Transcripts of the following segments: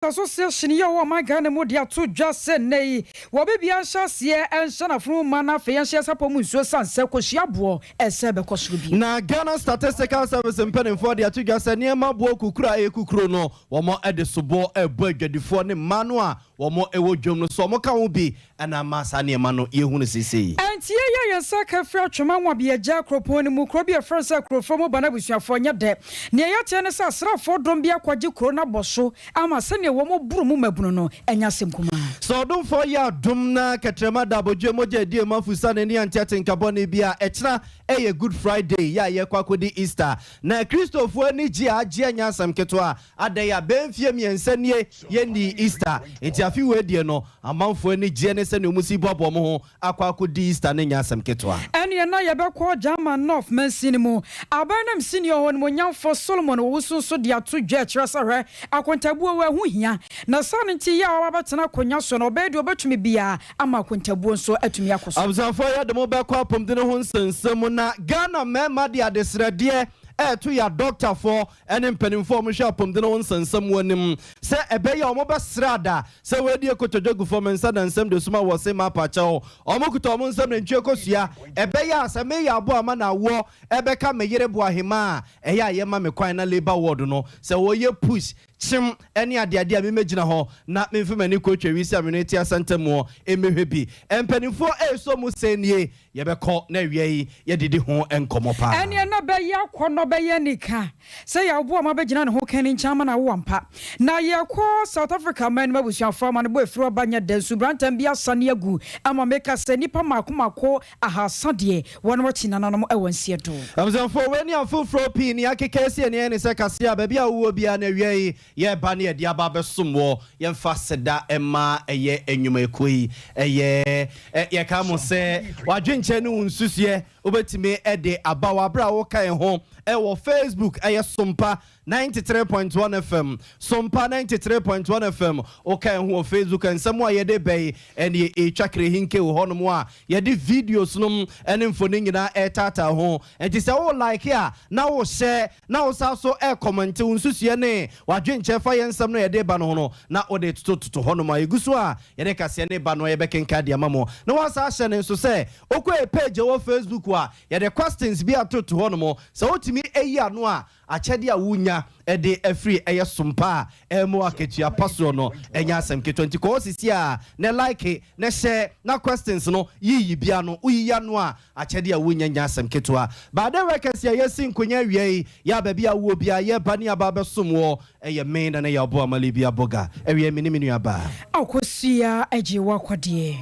Association yi a ɔwɔ ɔman Ghana mu de ato dwa sɛ nnɛ yi wɔ bia nhyɛ aseɛ nhyɛ n'afono ma na afei yɛnhyɛ sapɔ mu nsuo sane sɛ kɔhyia boɔ ɛsɛ bɛkɔ soro bi. Na Ghana Statistical Service mpanimfoɔ de ato dwa sɛ nneɛma boɔ kukuru a ɛyɛ kukuru no, wɔn de soboɔ ɛrebɔ adwadifoɔ ne mmaa no a wɔn wɔ dwam no so. Wɔn ka ho bi ɛna ama saa nneɛma no yɛhu no seesei. Ɛnti yɛyɛ yɛn nsa ka firi Atwema Nwabiagya kuropɔn no mu, kuro bi a ɛfrɛ sɛ Kurofo mu ba no abusuafoɔ nyɛ dɛ. Nea yɛteɛ ne sɛ asraafoɔ dɔm bi akɔgye kuro no abɔ so ama sɛnea wɔn boro mu mmabunu no anya asɛm kumaa. Sɛ ɔdomfoɔ yɛ adom na kɛtrɛma da abodwe mogya adi emu afusa n'ani ante atenka bɔne bi a, ɛkyena ɛyɛ Good Friday yɛ a yɛkɔ akɔdi Easter. Na Kristofoɔ ani gye a agye anya asɛm ketewa. Adɛn a bɛyɛ mfeɛ 3 nie yɛnnii Easter. Nti afe wei deɛ no, amanfoɔ ani gyeɛ ne sɛnea wɔn si boaboa wɔn ho akɔ akɔdi Easter no nyɛ asɛm ketewa. Ɛneɛ na yɛbɛkɔ German North mansini mu. Aban nam sini ɔhonimuonyamfoɔ Solomon Owusu nso de ato dwa kyerɛ sɛ hwɛ, akontabuo wɔ ɛho hia. Na saa no nti yɛ a waba abɛtena akonwa so no ɔbɛyɛ deɛ ɔbɛtumi biara ama akontabuo nso atumi akɔ so. Abusuafoɔ, yɛde mo bɛkɔ apɔmuden ho nsɛnsɛm mu na Ghana mmarima de adesrɛdeɛ ɛreto yɛ adɔktafoɔ ne mpanimfoɔ a wɔhwɛ apɔmuden ho nsɛnsɛm wɔ anim sɛ ɛbɛyɛ a wɔbɛsrɛ ada sɛ wɔadi akotodwe gu fam nsa da nsɛm de soma wɔ se mapa kyɛw. Wɔn kuta wɔn nsam nantwie kosua. Ɛbɛyɛ a sɛ meyɛ aboa ama na awoɔ ɛbɛka me yere boahema a, ɛyɛ a yɛma me kwan na labour ward no sɛ wɔyɛ push kyem ne adeade a, memɛgyina hɔ na memfa m'ani kɔtwa wisi a mene te asantamuɔ mmɛhwɛ bi. Mpanimfoɔ ɛresɔ mu sɛ nie, yɛbɛkɔ na awia yi yɛdidi ho nkɔmmɔ paa. Ɛneɛ na bɛyɛ akɔnnɔ, bɛyɛ anika sɛ yɛaboa ma bɛgyina ne ho kan nkyɛn ama no awo ampa. Na yɛkɔ South Africa man no mu, abusuafoɔ ama no bɔ efiri ɔba nyɛ dɛ nsubrantɛm bi asane agu ama meka sɛ nnipa mmaako mmaako 300 deɛ wɔn akyi nananom wɔ nseɛ do. Abusuafoɔ, wei ne afoforɔ pii ne akeka asi ani ayɛ ne sɛ kaseɛ a baabi a wowɔ biara na awia yi yɛreba ne yɛde aba abɛsom wɔ. Yɛmfa seda mma ɛyɛ nnwumayɛkuo yi. Ɛyɛ yɛka mo sɛ w'adwenkyerɛ ne wo nsusuɛ wobɛtumi de aba wɔ aberɛ a woka yɛn ho wɔ Facebook. Ɛyɛ Sompa 93.1 FM, Sompa 93.1 FM. Woka yɛn ho wɔ Facebook, nsɛm a yɛde bɛyi ɛne ɛtwa krehinke wɔ hɔnom a yɛde videos nom ne mfoni nyinaa ɛretaataa ho. Nti sɛ wo like a na wo share na wo sa so ɛkɔmɛnte wo nsusuɛ ne wadwenkyerɛ fa yɛn nsɛm no yɛde ba no ho no na wode totototo hɔnom a yɛgu so a yɛde kaseɛ ne ba no yɛbɛkenka de ama mo. Na wasa ahyɛ ne nso sɛ wokɔ yɛ page ɛwɔ Facebook a, yɛde questions bi atoto hɔnom. Sɛ wotumi ayi ano a, akyɛdeɛ a wonya de afiri ɛyɛ Sompa a ɛmo akatua pa soɔ no ɛnyɛ asɛm ketewa. Nti kɔɔ sisi a na like na share na questions no yiyi bia no, woyiyi ano a, akyɛdeɛ a wonya nya asɛm ketewa. Baade workers a yɛsi nkonya awia yi yɛ a, baabi a wowɔ bia yɛba ne aba bɛsom wɔ. Ɛyɛ me na ne yɛ ɔbo amale bi abɔga awia me ne me nua baa. Akosua agye wakɔdeɛ.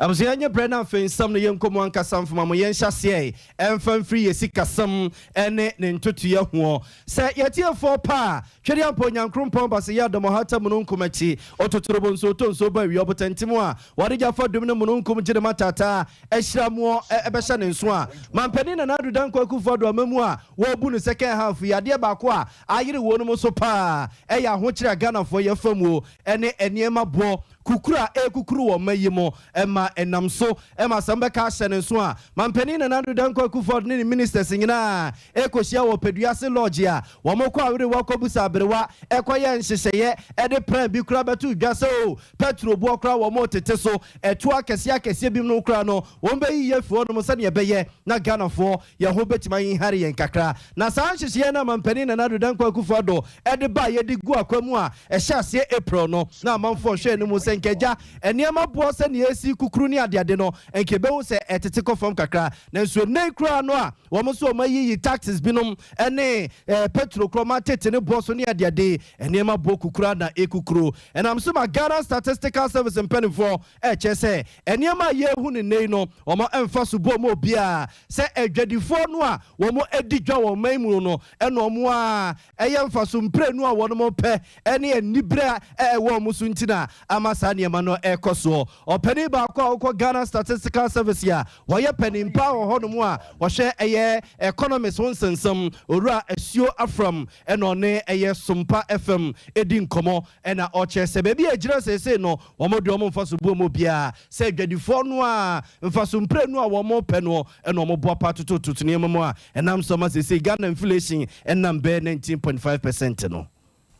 Abusua, yɛnyɛ brɛ na afei nsɛm no yɛnkɔ mu ankasa mfoma mo. Yɛnhyɛ aseɛ ɛmfa mfiri yɛ sikasɛm ne ne ntotoeɛ hoɔ. Sɛ yɛtiefoɔ pa a, Twedeɛ ampa Onyankrompɔn baseyɛ adɔmɔhata mununkum akyi ototorobo nso otɔ nsuo ba awia ɔbotantim a wɔde gya fa dum ne mununkum gye ne mataataa ahyira moɔ ɛbɛhyɛ ne nso a Mampanin Nana Addo Dankwa Akufo-Addo amamu a wɔrebu no second half yi, adeɛ baako a ayere wɔnom so paa ɛyɛ ahokyere a Ghanafoɔ yɛfa muo ɛne nneɛma boɔ kukuru a ɛrekukuru wɔ ɔman yi mu ma ɛnam so ma asɛm bɛka ahyɛ ne nso a Mampanin Nana Addo Dankwa Akufo-Addo ne ne ministers nyinaa ɛrekɔhyia wɔ Peduase Lodge a wɔkɔ awerewa kɔbusa aberewa ɛkɔyɛ nhyehyɛeɛ ɛde plan bi koraa bɛto dwa sɛ o petrol boɔ koraa wɔn tete so ɛtoɔ akɛseɛ akɛseɛ bi no koraa no wɔn bɛyiyi afiri hɔnom sɛdeɛ ɛbɛyɛ na Ghanafoɔ yɛn ho bɛtumi ahenhare yɛn kakra. Na saa nhyehyɛeɛ no a Mampanin Nana Addo Dankwa Akufo-Addo ɛde ba a yɛde gu akwa mu a ɛhyɛ aseɛ April no, na amanfoɔ hwɛ anim sɛ nka agya nneɛma boɔ sɛnea ɛsi kukuru ne adeade no nka ɛbɛhu sɛ ɛtete kɔ fam kakra. Nanso ɛnnɛ yi koraa no a wɔn nso wɔn ayiyi taxes binom ne petrol korɔ ma tete ne boɔ so ne adeade, nneɛma boɔ kukuru na ɛkukuru. Ɛnam so ma Ghana Statistical Service mpanimfoɔ ɛkyerɛ sɛ nneɛma a yɛrehu no nnɛ yi no wɔn mfa so boɔ ma obiara sɛ adwadifoɔ no a wɔn adi dwa wɔ ɔman mu no ɛna wɔn a ɛyɛ mfaso mprenu a wɔn pɛ ɛne anibere a ɛwɔ wɔn so nti na ama saa nneɛma no ɛrekɔ soɔ. Ɔpanin baako a ɔkɔ Ghana Statistical Service a wɔyɛ panin paa wɔ hɔnom a wɔhwɛ ɛyɛ economist ho nsɛnsɛm, Owura Asuo Afram, ɛna ɔne ɛyɛ Sompa FM edi nkɔmɔ ɛna ɔkyerɛ sɛ baabi a egyina seesei no, wɔn de wɔn mfa so bu wɔn obiara sɛ adwadifoɔ no a mfaso mprenu a wɔn pɛ no ɛna wɔn boa pa totototo nneɛma mu a ɛnam so ama seesei Ghana inflation ɛnam bɛyɛ 19.5% no.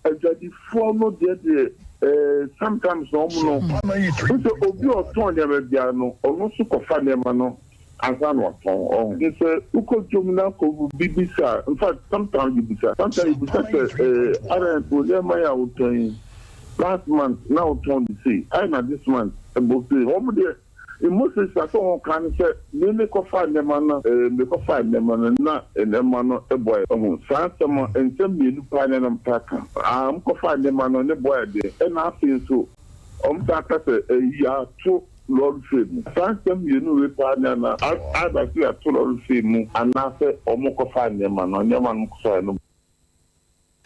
Adwadifoɔ no deɛ deɛ eh, sometimes na wɔn no, wohu sɛ obi a ɔtɔn nneɛma biara no, ɔno nso kɔfa nneɛma no ansa na watɔn. Ɔho. Nti sɛ wokɔ dwom na kɔ bi bisa, in fact sometimes you bisa, sometimes you bisa sɛ eh, adɛn wo nneɛma yi a wotɔn yi, last month na wotɔn no sei, adɛn na this month ɛbɔ sei? Wɔn deɛ Mose sa sɛ wɔka no sɛ, Me mekɔfaa nneɛma no, ee, mekɔfaa nneɛma no, na nneɛma no bo ayɛ den. Wahu? Saa asɛm no, nsɛm mmienu paa na na wɔtaa ka. Aa, wɔkɔfaa nneɛma no, ne bo ayɛ den. Ɛnna afei nso, wɔsan ka sɛ, Ee, yɛato lɔre fee mu. Saa nsɛm mmienu wei paa na na either sɛ yɛato lɔre fee mu anaasɛ wɔkɔfaa nneɛma no, nneɛma no wɔkɔfaeɛ no.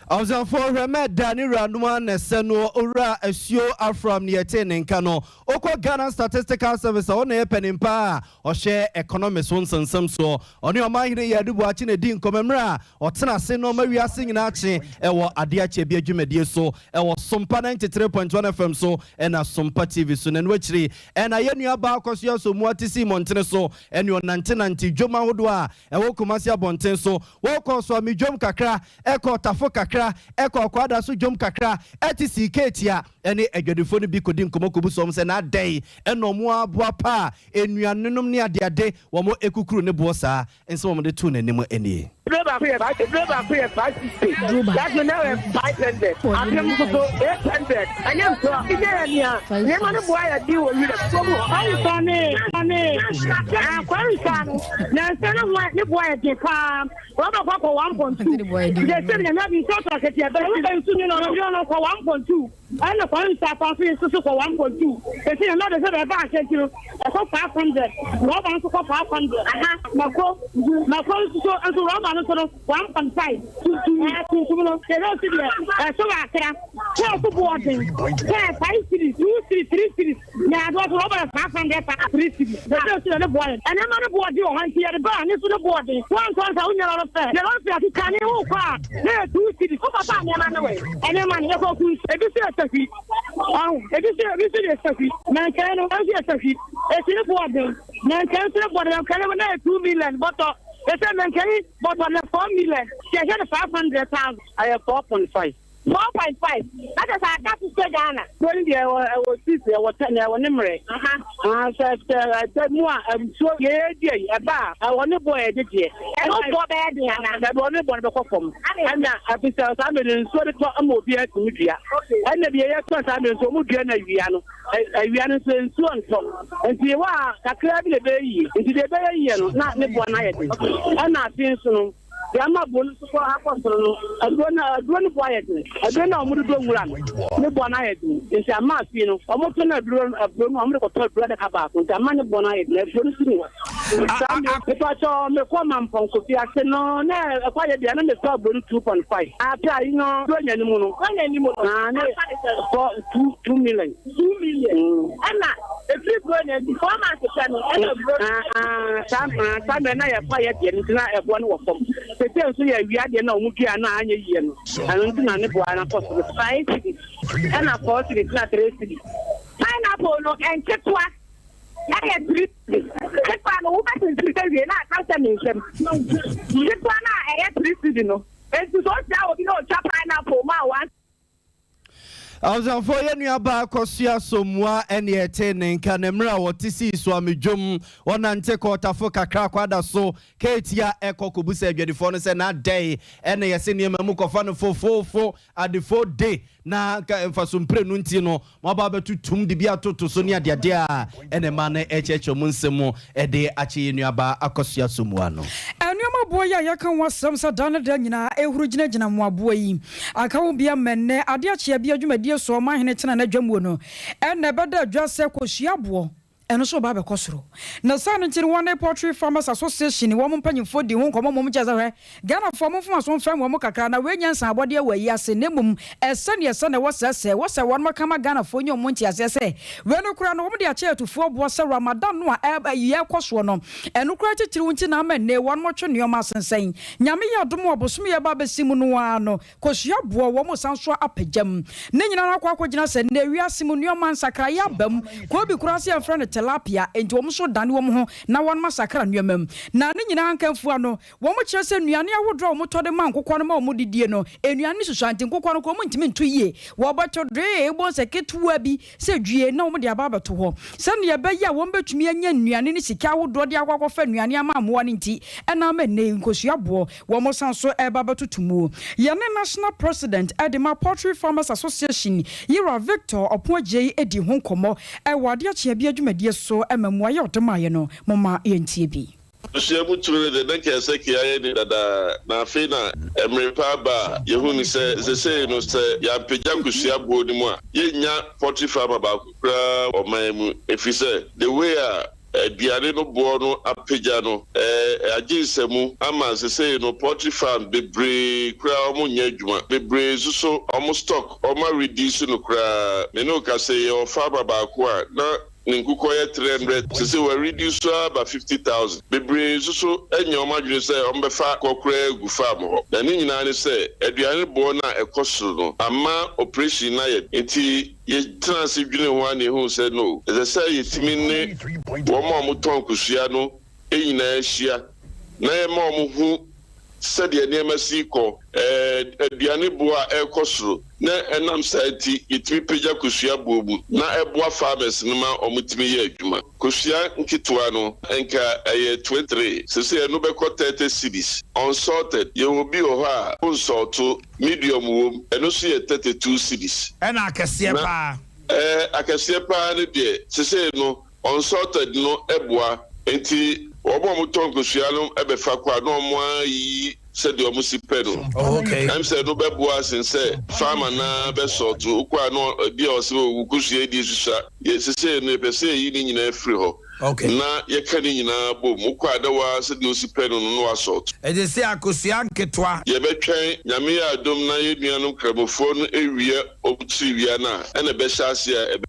Abusuafoɔ hwɛ mɛ da ne wuranom ara na ɛsɛ no Owura Asuo Afram ne yɛtee ne nka no. Wokɔ Ghana Statistical Service a ɔna yɛ panin paa a ɔhwɛ economy so nsɛnsɛm soɔ. Ɔne Ɔmanhene Yadu Boakye na ɛdi nkɔmmɔ mmerɛ a ɔtena ase na ɔma wiase nyinaa kye wɔ adeɛ akyɛ bi adwumadie so wɔ Sompa 93.1 FM so ɛna Sompa TV so. Na ɛno akyiri ɛna yɛn nua baa Akosua Somuah te sii mmɔntene so ɛne ɔnantenante dwom ahodoɔ a ɛwɔ Kumasi abɔnten so. Wɔkɔɔ Soame dwom kakra, ɛkɔɔ Tafo kakra, ɛkɔɔ Kwadaso dwom kakra, ɛte sii Keetia ne adwadifoɔ no bi kɔdi nkɔmmɔ kɔbisa wɔn sɛ na adɛn na wɔn aboa pa a nnuanenom ne adeade wɔn kukuru ne boɔ saa. Nsɛm a wɔde too n'anim nie. Ebire baako yɛ five ebire baako yɛ 560. Last na yɛ 500. Apem nso so 800. Ɛnyɛ ntorɔ. Ɛnyɛ yɛ nea nneɛma no boa yɛ den wɔ wira kurom hɔ. Kwansa ne ne kwansa no na nsa no ho ne boa yɛ den paa. Rɔba kɔ kɔ 1.2. Nti sɛ nyame adi nso ɔtɔ akatua bɛrɛ wo nsu ni no no no kɔ 1.2. Ɛna kwansa fa nso nso so kɔ 1.2. Ɛsɛ nyame adi sɛ bɛba ahyɛ nti no ɛkɔ 500. Rɔba nso kɔ 500. Aha mako mako nso so nso rɔba no so no 1.5. Tuntum tuntum no yɛdɛ si deɛ ɛso wɔ akra. Kɔɔ so boɔ den sɛ 5 cedis, 2 cedis, 3 cedis na adoɔ so rɔba yɛ 500 pa 3 cedis. Ɛsɛ si deɛ ne boɔ yɛ ɛnɛɛma ne boɔ den wɔ hɔ nti yɛde ba ne so ne boɔ den. Wɔntɔ nsa wonya lɔre fɛ yɛ lɔre fɛ akeka ne wo kɔ a ne yɛ 2 cedis. Wokɔfa nneɛma no wɛ ɛnɛɛma no yɛkɔ kun ebi so yɛ sahwi ɔho ebi so ebi so yɛ sahwi nankɛn no ɛnso yɛ sahwi esi ne boɔ den nankɛn nso ne boɔ den nankɛn no na yɛ 2 million bɔtɔ ɛsɛ nankɛn bɔtɔ na 4 million yɛhwɛ no 500,000. Ɛyɛ 4.5. 4.5 na kyerɛ sɛ aka so sɛ Ghana. Wei deɛ ɛwɔ ɛwɔ sisi ɛwɔ tɛ na ɛwɔ ne mmerɛ. Ah, sɛ sɛ mu a nsuo yɛ di ayi ɛba a ɛwɔ ne bɔ yɛ de deɛ. Ɛno bɔ bɛyɛ den ana? Dabi ɔne bɔ no bɛkɔ fam. Ɛna ɛfisɛ saa mmerɛ no nsuo de tɔ ama obi atumi dua. Ɛna bi yɛ tɔ saa mmerɛ nso ɔmo dua na awia no awia no nso nsuo ntɔ. Nti wɔ a kakra bi na ɛbɛyɛ yie. Nti deɛ ɛbɛyɛ yie no na ne boɔ no ayɛ den. Ɛna afei nso no deɛ ama buo no so kɔ akɔ soro no aduro no aduro no bo ayɛ den. Aduro no a wɔde dɔ nwura no ne boɔ no ayɛ den. Nti ama afei no wɔtɔ no aduro no aburo no wɔde kɔtɔ aduro adaka baako nti ama ne boɔ no ayɛ den. Aduro no si ni hɔ. Saa mepatɔ mekɔ Mampɔn Kofi ase no na ɛkɔ ayɛ deɛ na metɔ aburo no 2.5. Afei ayi no duro nya ne mu no. Nya ne mu no. Ah, ne fɔ 2 2 million. 2 million. Ɛna efiri buro na nti 4 months pɛ no ɛna buro. Ah ah, saa ah saa mmerɛ na yɛfa yɛ deɛ no nti na ɛboɔ no wɔ fam. Tete nso yɛ awia deɛ na wɔn dua na anyɛ yie no. Ɛno nti na ne boɔ no akɔ soro. 5 cedis ɛna 4 cedis na 3 cedis. Pineapple no nketewa ɛyɛ 3 cedis. Ketewa no wobɛtentene sɛ wie na aka sɛ ne nsam. Ketewa no a ɛyɛ 3 cedi no nti sɛ ohyia obi na otwa pineapple ma one. Abusuafoɔ, yɛn nua baa Kɔsua Somua ɛne ɛte ne nka ne mmerɛ a wɔte sii so amedwom wɔnante kɔɔtafo kakra kwada so keetia ɛkɔ kɔbusa adwadifoɔ no sɛ na adɛn ɛna yɛse nneɛma mu kɔfa no fofoofo adefo de na nka mfaso mprenu nti no moaba bɛtutum de bi atoto so ne adeade a ɛne ma no ɛkyerɛkyerɛ mu nsɛm mu ɛde akyɛ yɛn nua Akɔsua Somua no. Nneɛma boɔ yi a yɛka ho asɛm sɛ da ne da nyinaa ɛhuru gyinagyina mmoaboa yi aka ho bia mmɛnnɛ adeɛ akyea bi adwumadie so ɔmanhene tena n'adwamuo no ɛna ɛbɛda adwa sɛ kɔsua boɔ ɛno nso ɔba abɛkɔ soro. Na saa no nti no wɔne Poultry Farmers Association wɔn mpanyimfoɔ di ho nkɔmmɔ mmom kyerɛ sɛ hwɛ, Ghanafoɔ momfoma so mfɛm wɔn kakra na wei nyɛ nsa abɔdeɛ wɔ ayi ase na mmom ɛsɛ neɛ ɛsɛ na ɛwɔ sɛ sɛ wɔ sɛ wɔn ka ma Ghanafoɔ nyɛ wɔn nteaseɛ sɛ wei no koraa no wɔn de akyɛ atufoɔ boɔ sɛ Ramadan no a ɛyi ɛkɔ soɔ no ɛno koraa titiriw nti na ama nnɛ wɔn mɔtwe nneɛma asensɛn. Nyame yɛ adom wɔ bosome yɛ ba abɛsi mu no ara no kosua boɔ wɔn san so apagya mu ne nyinaa akɔ akɔgyina sɛ nnɛ wiase mu nneɛma nsakraeɛ aba mu kɔɔ bi koraa sɛ yɛmfrɛ no. tilapia, enti wɔn nso dane wɔn ho na wɔnom asakra nneɛma mu. Na ne nyinaa nkamfua no, wɔkyerɛ sɛ nnuane ahodoɔ a wɔtɔ de ma nkokɔ no ma wɔde die no, nnuane no susua nti nkokɔ no koraa wɔntumi nto yie. Wɔbɛto doe wobɛhu sɛ ketewa bi sɛ due na wɔde aba abɛto hɔ. Sɛdeɛ ɛbɛyɛ a wɔbɛtumi anya nnuane ne sika ahodoɔ de akɔ akɔfa nnuane ama mmoa no nti na ama nnɛ yi nkosua boɔ wɔsan nso reba abɛtoto mu. Yɛne National President de ma Poultry Farmers Association, Yera Victor Ɔpon Agyei dii ho nkɔmmɔ wɔ Adeɛ Kyeabea dwumadie so ma mmuaeɛ a ɔde maeɛ no, momma yɛntie bi. Abusua mu tumi no de, na nka ɛsɛ kea yɛ ni dada, na afei na mmere pa aba a yehu no sɛ sesei no sɛ yɛampagya kosua boɔ no mu a, yɛnnya poultry farmer baako koraa wɔ ɔman yi mu efisɛ the way a aduane no boɔ no apagya no, agye nsamu ama sesei no poultry farm bebree koraa wɔn nyɛ adwuma, bebree nso so wɔn stock wɔn a reduce no koraa. Me ne wo kasa yi yɛwɔ farmer baako a na Ne nkokɔ yɛ 300 sese wa reduce so aba 50,000. Bebree nso so anya wɔn adwene sɛ wɔbɛfa kɔ koraa agu farm hɔ. Na ne nyinaa ne sɛ aduane boɔ no a ɛkɔ soro no ama operation no ayɛ den. Nti yɛtenaa ase dwenee ho ara na yɛhuu sɛ no, ɛsɛ sɛ yɛtumi ne wɔn a wɔtɔn kosua no nyinaa hyia na yɛma wɔhu sɛdeɛ nneɛma si rekɔ, aduane boɔ a ɛrekɔ soro, na ɛnam saa nti yɛtumi pagya kosua boɔ mu na ɛboa farmers no ma wɔtumi yɛ adwuma. Kosua nketewa no nka ɛyɛ 23, seesei ɛno bɛkɔ 30 cedis. Unsalted, yɛwɔ bi wɔ hɔ a wonsɔɔto, medium wom, ɛno nso yɛ 32 cedis. Ɛna akɛseɛ Na paa. akɛseɛ paa no deɛ seesei no Unsalted no boa nti wɔn a wɔtɔ nkosua no bɛfa kɔ a na wɔn ayiyi sɛdeɛ wɔn si pɛ no. Oh, okay. Ɛm sɛ ɛno bɛboa sen sɛ farmer no ara bɛ sort. Wokɔ a na ebi a ɔsɛ oh wo kosua yi deɛ susua. Yɛ sesei no yɛpɛ sɛ yɛyi ne nyinaa firi hɔ Okay. na yɛka ne nyinaa bom. Wokɔ a na woara sɛdeɛ wosi pɛ no no na woasort. Ɛgye sɛ akosua nketewa. Yɛbɛtwɛn, Nyame yɛ adom na yɛn nuanom Kramofoɔ no awia wɔn tiri wia no a, ɛna ɛbɛhyɛ aseɛ a ɛbɛ.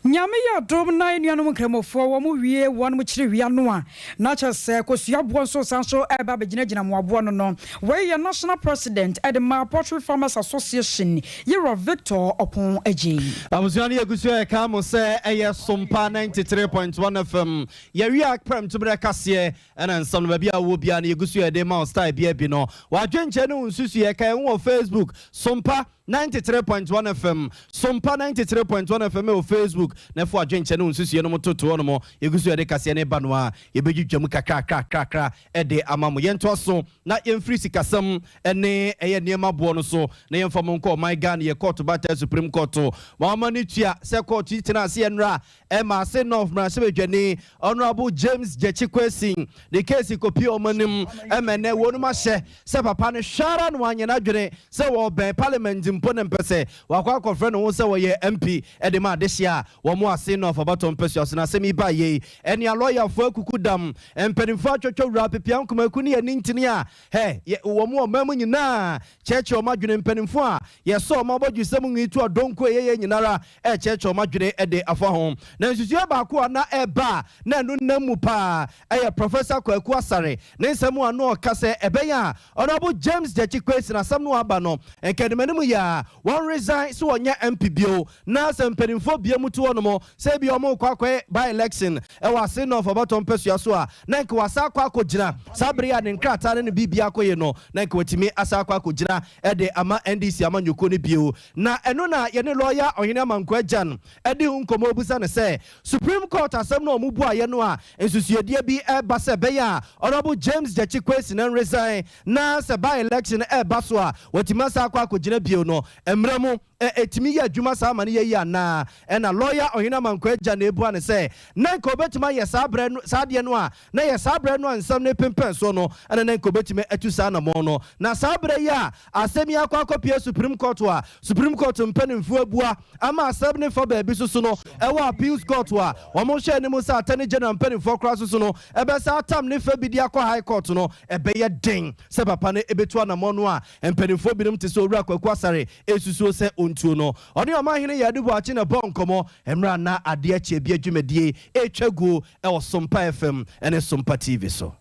Nyame yɛ adom na enuanom Nkramofoɔ wɔn wie wɔn kyerewia no a, na kyerɛ sɛ kosua boɔ nso san so reba abɛgyinagyina mmoaboɔ no no. Wei yɛ National President de ma Poultry Farmers Association, Yerah Victor Opon Adjei. Abusua no yɛgu so ɛka mo sɛ ɛyɛ Sompa 93.1 FM. Yɛwie a prɛmtoberɛ kaseɛ ɛna nsɛm no baabi a wowɔ biara no yɛgu so yɛde ma wo style biara bi no. W'adwenkyerɛ ne wo nsusuiɛ ka yɛn ho wɔ Facebook Sompa 93.1 FM, Sompa 93.1 FM wɔ Facebook na ɛfo adwenkyɛ ne wo nsusuiɛ no mo toto hɔ nom. Yɛgu so yɛde kaseɛ no ba no a, yɛbɛdwidwa mu kakrakrakrakra de ama mo. Yɛntoa so na yɛmfiri sikasɛm ne ɛyɛ nneɛma boɔ no so na yɛmfa mo nkɔ ɔman Ghana yɛ kɔɔto bataa Supreme Court. Ma wɔma no tua sɛ kɔɔto yi tena ase nnora Ɛma ase North mmarahyɛbadwani Honourable James Gyakye Quayson de keesi kɔpue wɔn anim ma ɛnnɛ wɔnom ahyɛ sɛ papa no hwɛ ara na wanyɛ n'adwene sɛ wɔrebɛn parliament mpo na mpɛ sɛ wakɔ akɔfrɛ ne ho sɛ ɔyɛ MP de ma adehyeɛ a wɔn ase North abatoɔ mpasua so. Na asɛm yi baa yei ɛnea lɔyafoɔ akuku dam mpanimfoɔ atwɔtwɔ wura Apepia Nkomaku ne ani ntini a hɛ yɛ wɔn wɔ ɔman mu nyinaa kyerɛkyerɛ wɔn adwene mpanimfoɔ a yɛsɔ wɔn abɔdwesɛm nwi to adonko ɛyɛyɛ nyinara rekyerɛkyerɛ wɔn adwene de afa ho. Na nsusuiɛ baako a na ɛreba a na ɛno nam mu pa ara yɛ Professor Kwaku Asare ne nsɛm a na ɔka sɛ ɛbɛyɛ a Honourable James Gyakye Quayson asɛm no aba no nka animanim yɛ a wɔn resign sɛ wɔnyɛ MP bio na sɛ mpanimfoɔ bia mu to hɔnom sɛ ebia wɔrekɔ akɔyɛ by election wɔ Ase North abatoɔ mpasua so a na nka wasan akɔ akɔgyina saa bere yi a ne nkrataa ne ne biribiara akɔyɛ no na nka watumi asan akɔ akɔgyina de ama NDC amanyɔkuo no bio. Na ɛno na yɛne lɔya Ɔhene Amankwaa Gyan adi ho nkɔmmɔ rebisa no sɛ, Supreme Court asɛm no a wɔbuaeɛ no a nsusuadeɛ bi reba sɛ ɛbɛyɛ a Honourable James Gyakye Quayson nresign na sɛ by-election reba so a watumi asan akɔ akɔgyina bio no, mmara mu ɛtumi yɛ adwuma saa ma no yɛ yie anaa? Ɛna lɔya Ɔhene Amankwaa Gyan rebua no sɛ, na nka ɔbɛtumi ayɛ saa berɛ no saa adeɛ no a na ɛyɛ saa berɛ no a nsɛm no repempɛn soɔ no na na nka ɔbɛtumi atu saa anammɔn no. Na saa berɛ yi a asɛm yi akɔ akɔpue Supreme Court a Supreme Court mpanimfoɔ abua ama asɛm no fa baabi soso no ɛwɔ Appeals Court a wɔhwɛ anim sɛ Attorney General mpanimfoɔ koraa soso no ɛbɛsa atam ne fa bi de akɔ High Court no, ɛbɛyɛ den sɛ papa no bɛtu anammɔn no a mpanimfoɔ binom te sɛ Owura Kwaku Asare resusuo sɛ ɔntuo no. Ɔne Ɔmanhene Yadu Boakye na ɛbɔɔ nkɔmmɔ mmerɛ a na adeɛ kye bi adwumadie retwa guo wɔ Sompa FM ne Sompa TV so.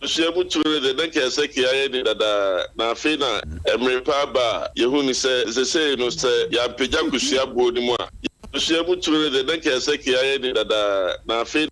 Abusua mu tumi no de, na nka ɛsɛ kea yɛn dada, na afei na mmere pa aba a yehu no sɛ sesei no sɛ yɛampagya kosua boɔ no mu a. Kosua mu turo no de, na nka ɛsɛ kea yɛ ni dada, na afei.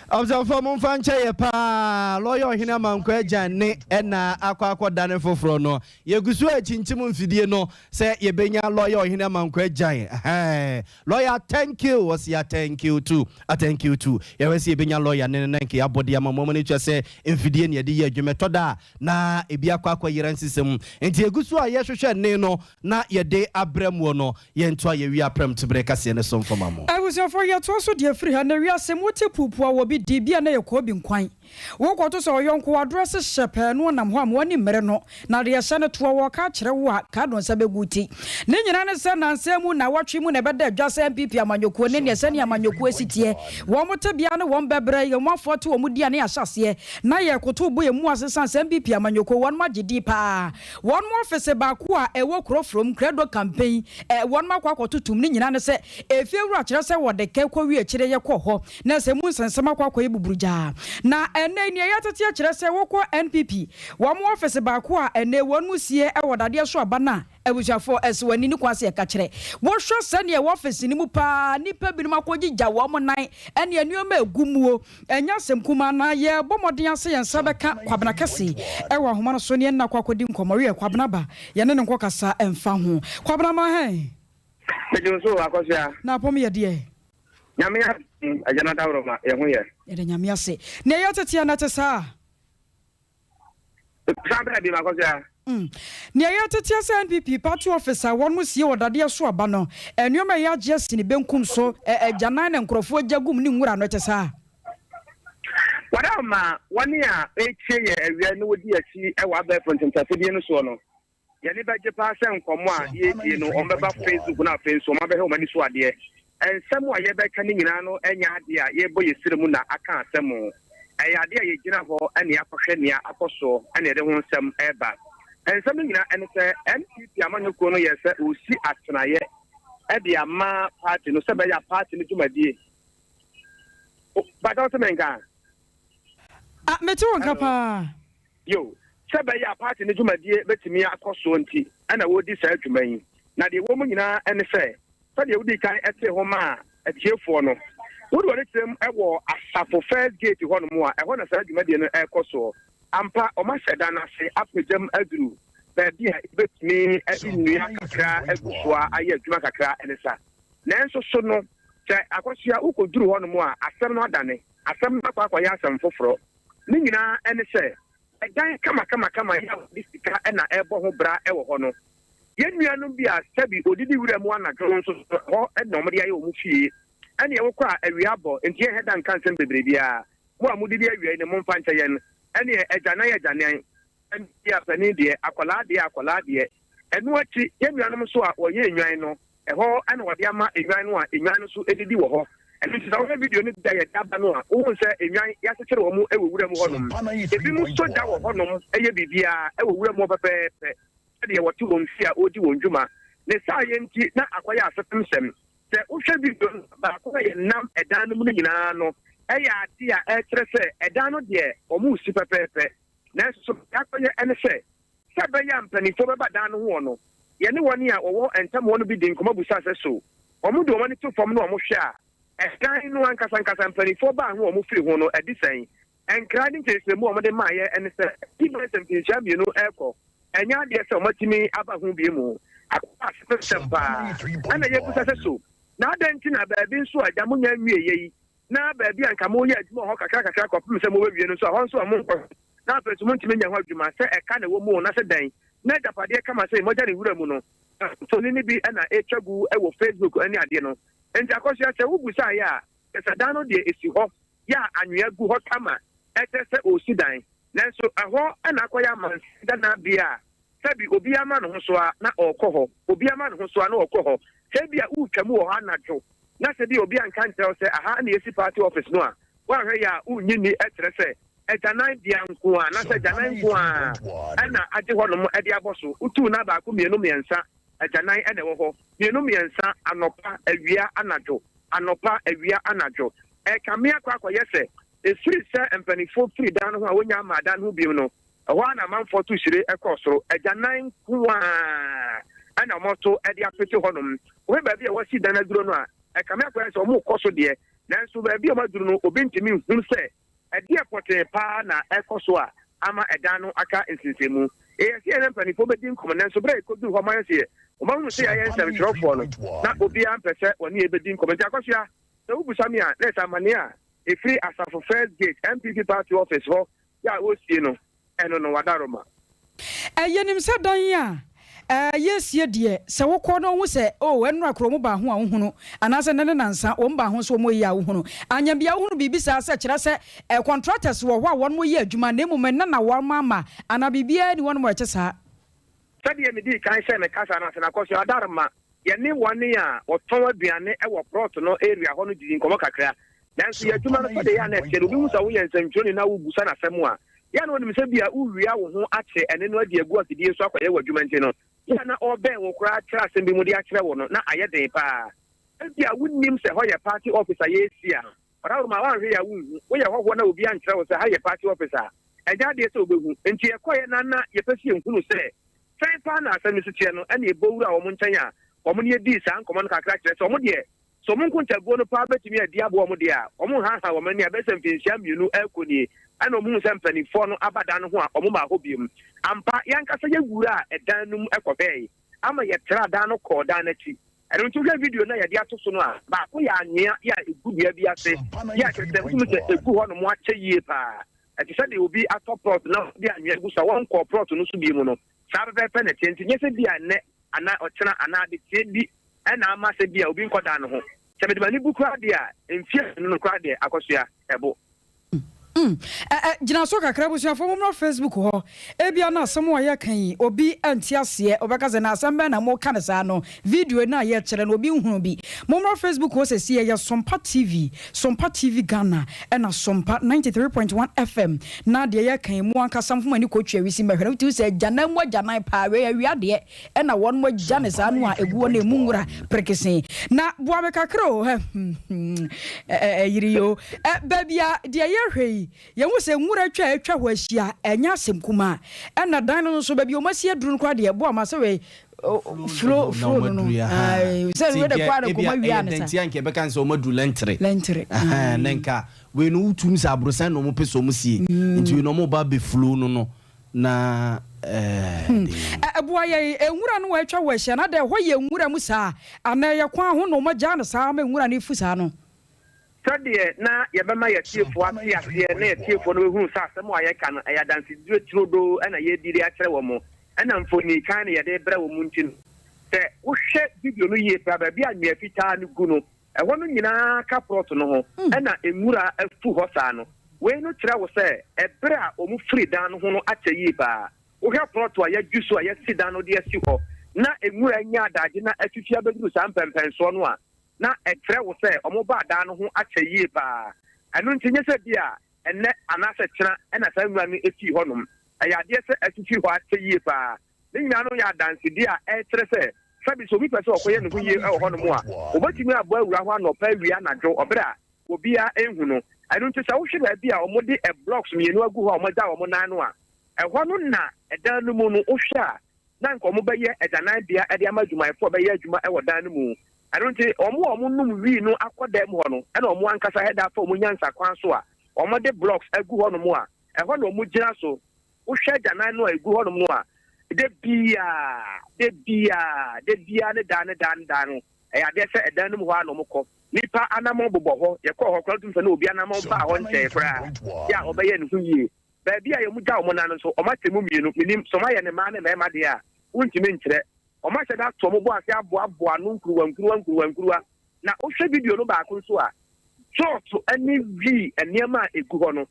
Abusuafoɔ momfa nkyɛ yɛ paa, lɔya Ɔhene Amankwa Agyan ne ɛna akɔ akɔdane foforɔ no. Yɛgu so rekyinkyim mfidie no sɛ yɛbɛnya lɔya Ɔhene Amankwa Agyan. Ɛhɛɛ, lɔya thank you, ɔse a thank you too, a thank you too. Yɛhwɛ sɛ yɛbɛnya lɔya ne no na nka yɛabɔ de ama mo ama no atua sɛ mfidie na yɛde yɛ adwuma. Ɛtɔ da a na ebi akɔ akɔyera nsesɛm. Nti yɛgu so a yɛhwehwɛ nne no na yɛde abrɛ moɔ no, yɛntoa yɛn wia prɛmtoberɛ kaseɛ no so mfa ma mo. Abusuafoɔ, yɛtoa so deɛ firi ha nnɛ wiase mu wote puupuu a wɔ bi di, bi a na yɛ kɔɔ bi nkwan. Wo kɔto sɛ ɔyɔnko w'adrɛse hyɛ pɛɛ no ɔnam hɔ a ma w'ani mmere no na deɛ hyɛ no toɔ wɔɔka akyerɛ wo a ka do nsa bɛgu wo ti. Ne nyinaa ne sɛ nansa mu nnawɔtwe mu na ɛbɛda adwa sɛ NPP amanyɔkuo ne neɛ sɛdeɛ amanyɔkuo si teɛ, wɔn tebea ne wɔn bɛbrɛ, wɔn afoɔ te wɔn di a ne yɛahyɛ aseɛ na yɛrekoto bɔ yɛn mu ase sane sɛ NPP amanyɔkuo wɔnom agye din paa. Wɔn ɔfese baako a ɛwɔ kuro from Credo Campaign ɛ wɔnom akɔ akɔto tum ne nyinaa ne sɛ efie wura kyerɛ sɛ wɔde kɛ kɔ wie akyire yɛ kɔ hɔ na sɛ mu nsɛnsɛm akɔ akɔyɛ buburugyaa. Na ɛnɛ yi nea yɛatete akyerɛ sɛ wokɔ NPP wɔn ɔfese baako a ɛnɛ wɔnom sie wɔ dadeɛ so aba no a abusuafoɔ ɛsɛ wɔn ani ne kwan sɛ yɛka kyerɛ wohwɛ sɛdeɛ ɛwɔ ɔfese no mu paa nnipa binom akɔgyigya wɔn nan ɛne nneɛma ɛgu muo Ɛnyɛ asɛm kumaa na yɛrebɔ mmɔden ara sɛ yɛn nsa bɛka Kwabena Kɛse wɔ ahoma no so ne yɛne no akɔ akɔdi nkɔmmɔ. Wiɛ, Kwabena ba, yɛne no nkɔkasa mfa ho. Kwabena ma hɛn. Megye wo so o, Akɔsoa. Na apɔm yɛ deɛ? Nyame adom, Agya no adaworoma, yɛn ho yɛ. Yɛda Nyame ase. Nea yɛtete a na ɛte saa? San bra bio Akosua. Mm. Nea yɛteteɛ sɛ NPP party office a wɔnom sie wɔ dadeɛ so aba no, nnoɔma a ɛyɛ agye asi ne benkum so, ɛ, agyanan na nkorɔfoɔ agya gum ne nwura no, ɛte saa? Wɔada ma wɔn a ɛretie yɛn awia na wɔdi akyi wɔ abɛɛfo ntentafidie no soɔ no. Yɛn ani bɛgye paa sɛ nkɔmmɔ a yɛredie no, wɔbɛba Facebook na afei nso wɔabɛhwɛ wɔn ani so adeɛ. Nsɛm a yɛbɛka no nyinaa no nyɛ adeɛ a yɛrebɔ yɛn srɛ mu na aka asɛm. Ɛyɛ adeɛ a yɛgyina hɔ na yɛakɔhwɛ nea akɔ soɔ na yɛde ho nsɛm reba. Nsɛm no nyinaa ne sɛ NPP amanyɔkuo no yɛɛ sɛ wɔresi atenaeɛ de ama party no sɛ ɛbɛyɛ a party no dwumadie. Bata wo te me nka? Ah, mete wo nka paa. Yiw, sɛ ɛbɛyɛ a party no dwumadie bɛtumi akɔ soɔ nti na wɔredi saa dwuma yi. Na deɛ ɛwɔ mu nyinaa ne sɛ, sɛdeɛ wodii kan tee ho maa atiefoɔ no, wode w'ani kyerɛ mu wɔ Asafo First Gate hɔnom a, ɛhɔ na saa dwumadie no rekɔ soɔ. Ampa, wɔahyɛ da no ase apagya mu aduru baabi a yɛbɛtumi de nnua kakra agu so ayɛ adwuma kakra ne sa. Nanso so no, sɛ akɔsoa wokɔduru hɔnom a, asɛm no adane, asɛm no akɔ akɔyɛ asɛm foforɔ. Ne nyinaa ne sɛ, ɛdan kamakamakama yi a wɔde sika na ɛrebɔ ho bra wɔ hɔ no, yɛn nuanom bi a sɛbi wɔdidi wura mu anadwo no nso so, ɛhɔ na wɔde ayɛ wɔn fie. Ɛnneɛ wokɔ a, awia abɔ, enti yɛnhɛ da nka nsɛm bebree biara. Mo a modidi awia yi no, momfa nkyɛ yɛn. Ɛnneɛ agyanan agyanan, panin deɛ panin deɛ, akwadaa deɛ akwadaa deɛ. Ɛno akyi, yɛn nuanom nso a wɔyɛ nnwan no, Ɛhɔ na wɔde ama nnwan no a nnwan no nso didi wɔ hɔ. Ɛno nti, sɛ wohwɛ video no bi a yɛde aba no a, wuhu sɛ nnwan, yɛakyekyere wɔn wɔ wuram hɔnom. Ebinom sɔ gya wɔ hɔnom yɛ biribiara wɔ wuram hɔ pɛpɛɛpɛ sɛdeɛ wɔte wɔn fie a wɔredi wɔn dwuma. Ne saayɛ nti, na akɔyɛ asefemsɛm. Sɛ wohwɛ video no a, baako a yɛnam ɛdan no mu no nyinaa no yɛ ade a ɛkyerɛ sɛ ɛdan no deɛ, wɔresi pɛpɛɛpɛ. Nanso so deɛ akɔyɛ ne sɛ, Sɛ ɛbɛyɛ a mpanimfoɔ bɛba dan no ho hɔ no, yɛne wɔn a wɔwɔ ntam hɔ no bi dii nkɔmmɔ bisaa sɛ, So wɔde wɔn ani to fam na wɔhwɛ a, ɛdan no ankasankasa mpanimfoɔ baa ho a wɔfiri ho no, ɛde sɛn? Nkra ne nkyerɛkyerɛmu a wɔde maeɛ ne sɛ, ɛfiri bɛyɛ sɛ mfinhyia mmienu rekɔ, ɛnyɛ adeɛ sɛ wɔatumi aba ho bio. Akɔba asɛm paa. Ɛnna yɛbisa sɛ, So na adɛn nti na baabi nso a agya monnya nwieeɛ yi, na baabi a anka moreyɛ adwuma wɔ hɔ kakrakakra kɔpem sɛ mobɛwie no nso, ɛhɔ nso a monkɔ so, na afei nso montumi nyɛ ho adwuma, sɛ ɛka na ɛwɔ mu o, na sɛ dɛn, na agyapadeɛ kama sɛ mogya ne wura mu no, mfoni no bi na ɛretwa gu wɔ Facebook ne adeɛ no. Enti Akosua, sɛ wobusaeɛ a, kyerɛ sɛ dan no deɛ ɛsi hɔ, yɛ a anwea gu hɔ kama, ɛkyerɛ sɛ ɔresi dan, nanso ɛhɔ na akɔyɛ amansan danabea a Sɛbi obiara ma ne ho so a na ɔrekɔ hɔ, obiara ma ne ho so a na ɔrekɔ hɔ. Sɛ ebia woretwa mu wɔ hɔ anadwo na sɛ ebia obi anka ankyerɛ wo sɛ aha na yɛsi party office no a, woanhwɛ yie a wonnye nni kyerɛ sɛ agyanan bea nko ara anaasɛ agyanan nko ara na agye hɔnom de abɔ so. Wotuu no a baako, mmienu, mmiɛnsa, agyanan na ɛwɔ hɔ. Mmienu, mmiɛnsa, anɔpa, awia, anadwo, anɔpa, awia, anadwo. Ɛrekame akɔ akɔyɛ sɛ ɛfiri sɛ mpanimfoɔ firi dan no ho a wɔnnya mmaa dan no ho bio no, Ɛhɔ ara na amanfoɔ to hyire kɔɔ soro. Agyanan nko ara na wɔato de apete hɔnom. Wohwɛ baabi a wɔasi dan aduro no a, ɛkame akɔyɛ sɛ wɔrekɔ so deɛ, nanso baabi a wɔaduru no, obi ntumi nhunu sɛ ɛdeɛn pɔtee paa na ɛrekɔ so a ama ɛdan no aka nsensɛnmu. Yɛyɛ sɛ yɛne mpanimfoɔ bɛdi nkɔmmɔ, nanso berɛ a yɛkɔduruu hɔ ma yɛn sɛ wɔahunu sɛ yɛayɛ nsɛmtwerɛfoɔ no, na obiara mpɛ sɛ wɔne yɛn bɛdi nkɔmmɔ. Nti Akosua, sɛ wobisa me a, na ɛsɛ amanneɛ a ɛfiri Asafo First Gate NPP Party Office hɔ yɛ a wɔresie no, ɛno no, Wadaroma. Yɛnim sɛ dan a yɛresie deɛ, sɛ wokɔ na wohu sɛ, oh, ɛnnora koraa wɔn baa ho a wohunu, anaasɛ nnɛ ne nnansa wɔn baa ho nso wɔreyɛ a wohunu. Anyɛ biara wohunu biribi saa sɛ kyerɛ sɛ contractors wɔ hɔ a wɔreyɛ adwuma na mmom ɛnnɛ na wɔama anaa biribiara nni hɔnom a ɛte saa. Sɛdeɛ medii kan hyɛɛ me kasa no ase no, Akosua Adarma, yɛne wɔn a wɔtɔn aduane wɔ prɔt no area hɔ no didii nkɔmmɔ kakra. Nanso yɛn adwuma no, sɛdeɛ ɛyɛ a na ɛteɛ no, obi hu sɛ woyɛ nsɛntwerɛni na wobisa no asɛm a, yɛ a na ɔnim sɛ bi a worewia wo ho akyere ɛne no adi agu afidie so akɔyɛ w'adwuma nti no, yɛ a na ɔrebɛn wo koraa kyerɛ asɛm bi mu de akyerɛ wo no, na ayɛ den pa ara. Ebia wonnim sɛ hɔ yɛ party office a yɛresi a, Ɔdawuroma, woanhwɛ yie a wonhu. Woyɛ hɔhoɔ na obi ankyerɛ wo sɛ ha yɛ party office a, ɛnyɛ adeɛ sɛ wobɛhu. Enti yɛkɔeɛ na na yɛpɛ sɛ yɛhunu sɛ sɛn paa na asɛm no si teɛ no, ɛnna yɛbɔ wuraa wɔn nkyɛn a wɔne yɛn dii saa nkɔmmɔ no kakra kyerɛ sɛ wɔn deɛ, sɛ wɔn nkontabuo no paa bɛtumi adi aboa wɔn deɛ a, wɔnhaahaa wɔn ani a ɛbɛyɛ sɛ mfinhyia mmienu rekɔ nie ɛnna wɔhuu sɛ mpanimfoɔ no aba dan no ho a wɔmmaa hɔ bio. Ampa, yɛn ankasa yɛwuraa dan no mu kɔhwɛe ama yɛtraa dan no kɔɔ dan no akyi. Ɛno nti wohwɛ video no a yɛde ato so no a, baako yɛ anwea yɛ a ɛgu dua bi ase yɛ a kyerɛ sɛ wotumi sɛ ɛgu hɔnom akyɛ yie paa. Ɛte sɛ deɛ obi atɔ plɔt na ɔde anwea gu so a wɔnkɔɔ plɔt no so bio no, saa pɛpɛɛpɛ na ɛteɛ. Nti nyɛ sɛ bi a nnɛ anaa ɔkyena anaa adekyee bi na ama sɛ bi a obi nkɔdan ne ho. Sɛ mede m'ani bu koraa deɛ a, mfeɛ mmienu no koraa deɛ akɔsoa ɛbo. Mm, ɛ ɛ, gyina so kakra, abusuafoɔ mommra Facebook hɔ. Ebia na asɛm a yɛreka yi, obi nte aseɛ, ɔbɛka sɛ, na asɛm bɛn na moreka no saa no? Video no a yɛrekyerɛ no, obi nhunuu bi. Mommra Facebook hɔ seesei, ɛyɛ Sompa TV, Sompa TV Ghana, ɛna Sompa 93.1 FM. Na deɛ yɛreka yi, mo ankasa momfa mo ani kɔtwi awisi mmɛhwɛ na wotumi sɛ agyanan mu agyanan paa, wei awia deɛ, ɛna wɔn agya ne saa no a egu hɔ na emu nwura perekesee. Na boa me kakra o, ɛyere yi o. Baabi a deɛ yɛhwɛ yi, yɛhu sɛ nwura atwa a atwa hɔ ahyia, ɛnyɛ asɛm kumaa. Ɛna dan no nso, baabi a wɔasi aduru no koraa deɛ, boa ma sɛ wei, flo, flo no no, sɛ wei de koraa de kɔma wia ne sa. Nti anka yɛbɛka sɛ wɔn aduru lɛntere. Lɛntere. Na nka wei no wotum sɛ aborosan na wɔn pɛ sɛ wɔn sie. Nti wei no wɔn ba abɛ flo no no. Na ɛɛ Hmm. de. Ɛ, boa yɛn, nwura no a atwa wo ahyia no, adɛn, ɛhɔ yɛ nwura mu saa, anaa ɛyɛ kwan ho na wɔagyaa no saa ma nwura no refu saa no? Sɛdeɛ na yɛbɛma yɛn atiefoɔ ate aseɛ na yɛn atiefoɔ no bɛhunu sɛ asɛm a yɛreka no, ɛyɛ adansedie turodoo na yɛredi de akyerɛ wɔn, ɛna mfoni kann na yɛde rebrɛ wɔn nti no, sɛ wohwɛ video no yie paa a, baabi a anwea fitaa no gu no, Ɛhɔ no nyinaa ka prɔt no ho na nwura afu hɔ saa no. Wei no kyerɛ wo sɛ ɛberɛ a wɔfiri dan no ho no akyɛ yie paa. Wohwɛ prɔt a yɛadwi so a yɛasi dan no de asi hɔ na nwura anya adagye na afifi abɛduru saa mpɛnpɛnsoɔ no a, na ɛkyerɛ wo sɛ wɔbaa dan no ho akyɛ yie paa. Ɛno nti nyɛ sɛ bi a ɛnnɛ anaasɛ kyena na saa nwura no fii hɔnom. Ɛyɛ adeɛ sɛ afifi hɔ akyɛ yie paa. Ne nyinaa no yɛ adansedi a ɛkyerɛ sɛ, sɛbe sɛ obi pɛ sɛ ɔkɔyɛ ne ho yie wɔ hɔnom a, obetumi abɔ awura hɔ anɔpa, awia, anadwo, ɔbere a obiara nhu no. Ɛno nti, sɛ wohwɛ baabi a wɔde blocks mmienu agu hɔ a wɔagyaw wɔn nan no a, ɛhɔ no na dan no mu no, wohwɛ a, na anka wɔbɛyɛ agyananbea de ama adwumayɛfo a wɔbɛyɛ adwuma wɔ dan no mu. Ɛno nti, wɔn a wɔnom wii no akɔ dan mu hɔ no na wɔn ankasa hɛda afa wɔn nyansa kwan so a wɔde blocks agu hɔnom a ɛhɔ na wɔgyina so. Wohwɛ agyanan no a egu hɔnom no a, da biara, da biara, da biara ne daa ne daa ne daa no, ɛyɛ adeɛ sɛ ɛdan no mu hɔ ara na wɔkɔ. Nnipa anammɔn bobɔ hɔ. Yɛkɔɔ hɔ koraa, wotumi sɛ na obi anammɔn baa hɔ nkyɛe koraa yɛ a ɔbɛyɛ ne ho yie. Baabi a wɔgya wɔn nan no nso, wɔakyɛ mu mmienu. Mennim, sɛ wɔayɛ no mmaa ne mmarima deɛ a, wontumi nkyerɛ. Wɔahyɛ da ato wɔn bo ase aboaboa ano nkuruwa nkuruwa nkuruwa nkuruwa. Na wohwɛ video no baako nso a, jɔɔto ne wii nneɛma a egu hɔ no,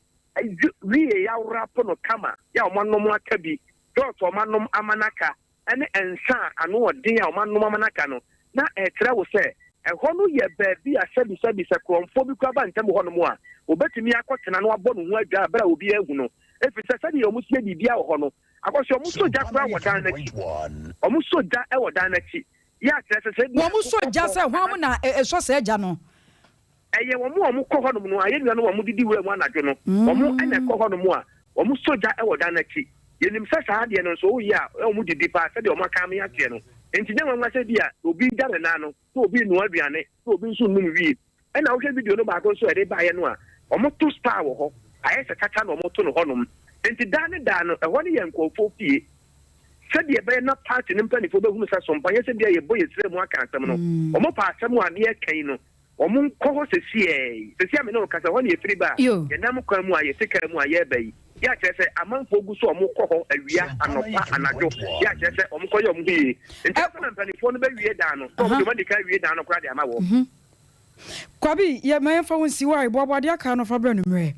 Wie yɛawrapo no kama yɛ a wɔanom aka bi, dɔɔso a wɔanom ama no aka, ne nsa a ano wɔ den a wɔanom ama no aka no, na ɛrekyerɛ wo sɛ ɛhɔ no yɛ baabi a sɛbisɛbi sɛ korɔmfoɔ bi koraa ba ntam hɔnom a, ɔbɛtumi akɔtena na wabɔ ne ho adwaa berɛ a obiara ahu no. Ɛfiri sɛ sɛdeɛ wɔsie biribiara wɔ hɔ no, akɔ sɛ wɔsɔ gya koraa wɔ dan no akyi. Wɔsɔ gya wɔ dan no akyi. Yɛ a kyerɛ sɛ sɛ ebia Wɔsɔ gya akokɔ sɛ hwan anaa. na ɛsɔ saa gya no? Ɛyɛ wɔn a wɔkɔ hɔnom no a, yɛn nuanom a wɔdidi wuram anadwo no, wɔn na ɛkɔ hɔnom a wɔsɔ gya wɔ dan no akyi. Yɛnim sɛ saa adeɛ no nso, woyɛ a, wɔdidi paa sɛdeɛ wɔaka ama yɛateɛ no. Enti nyɛ nwanwa sɛ ebia obi regya ne nan no, na obi renoa aduane, na obi nso renom wii. Ɛnna wohwɛ video no baako nso a yɛde baeɛ no a, wɔto spa wɔ hɔ. Ayɛ sɛ kyakya na wɔto no hɔnom. Enti daa ne daa no, ɛhɔ no yɛ nkurɔfoɔ fie. Sɛdeɛ ɛbɛyɛ na party no mpanimfoɔ bɛhunu sɛ sompa nyɛ sɛ bia yɛbɔ yɛn srɛ mu aka asɛm no. Wɔpɛ asɛm a yɛreka yi no, Wɔnkɔ hɔ sesiei. Sesiei a me ne wo kasa, ɛhɔ na yɛfiri ba a yɛnam kwan mu a yɛte kaa mu a yɛreba yi. Yɛ a kyerɛ sɛ amanfoɔ gu so a wɔkɔ hɔ awia, anɔpa, anadwo. Yɛ a kyerɛ sɛ wɔkɔyɛ wɔn ho yie. Nti ansa na mpanimfoɔ no bɛwie dan no, na wɔn deɛ wɔadi kan awie dan no koraa de ama wɔn. Kwabi, yɛ ma yɛmfa wo nsi hɔ a, boaboa deɛ aka no fa brɛ anwummerɛ.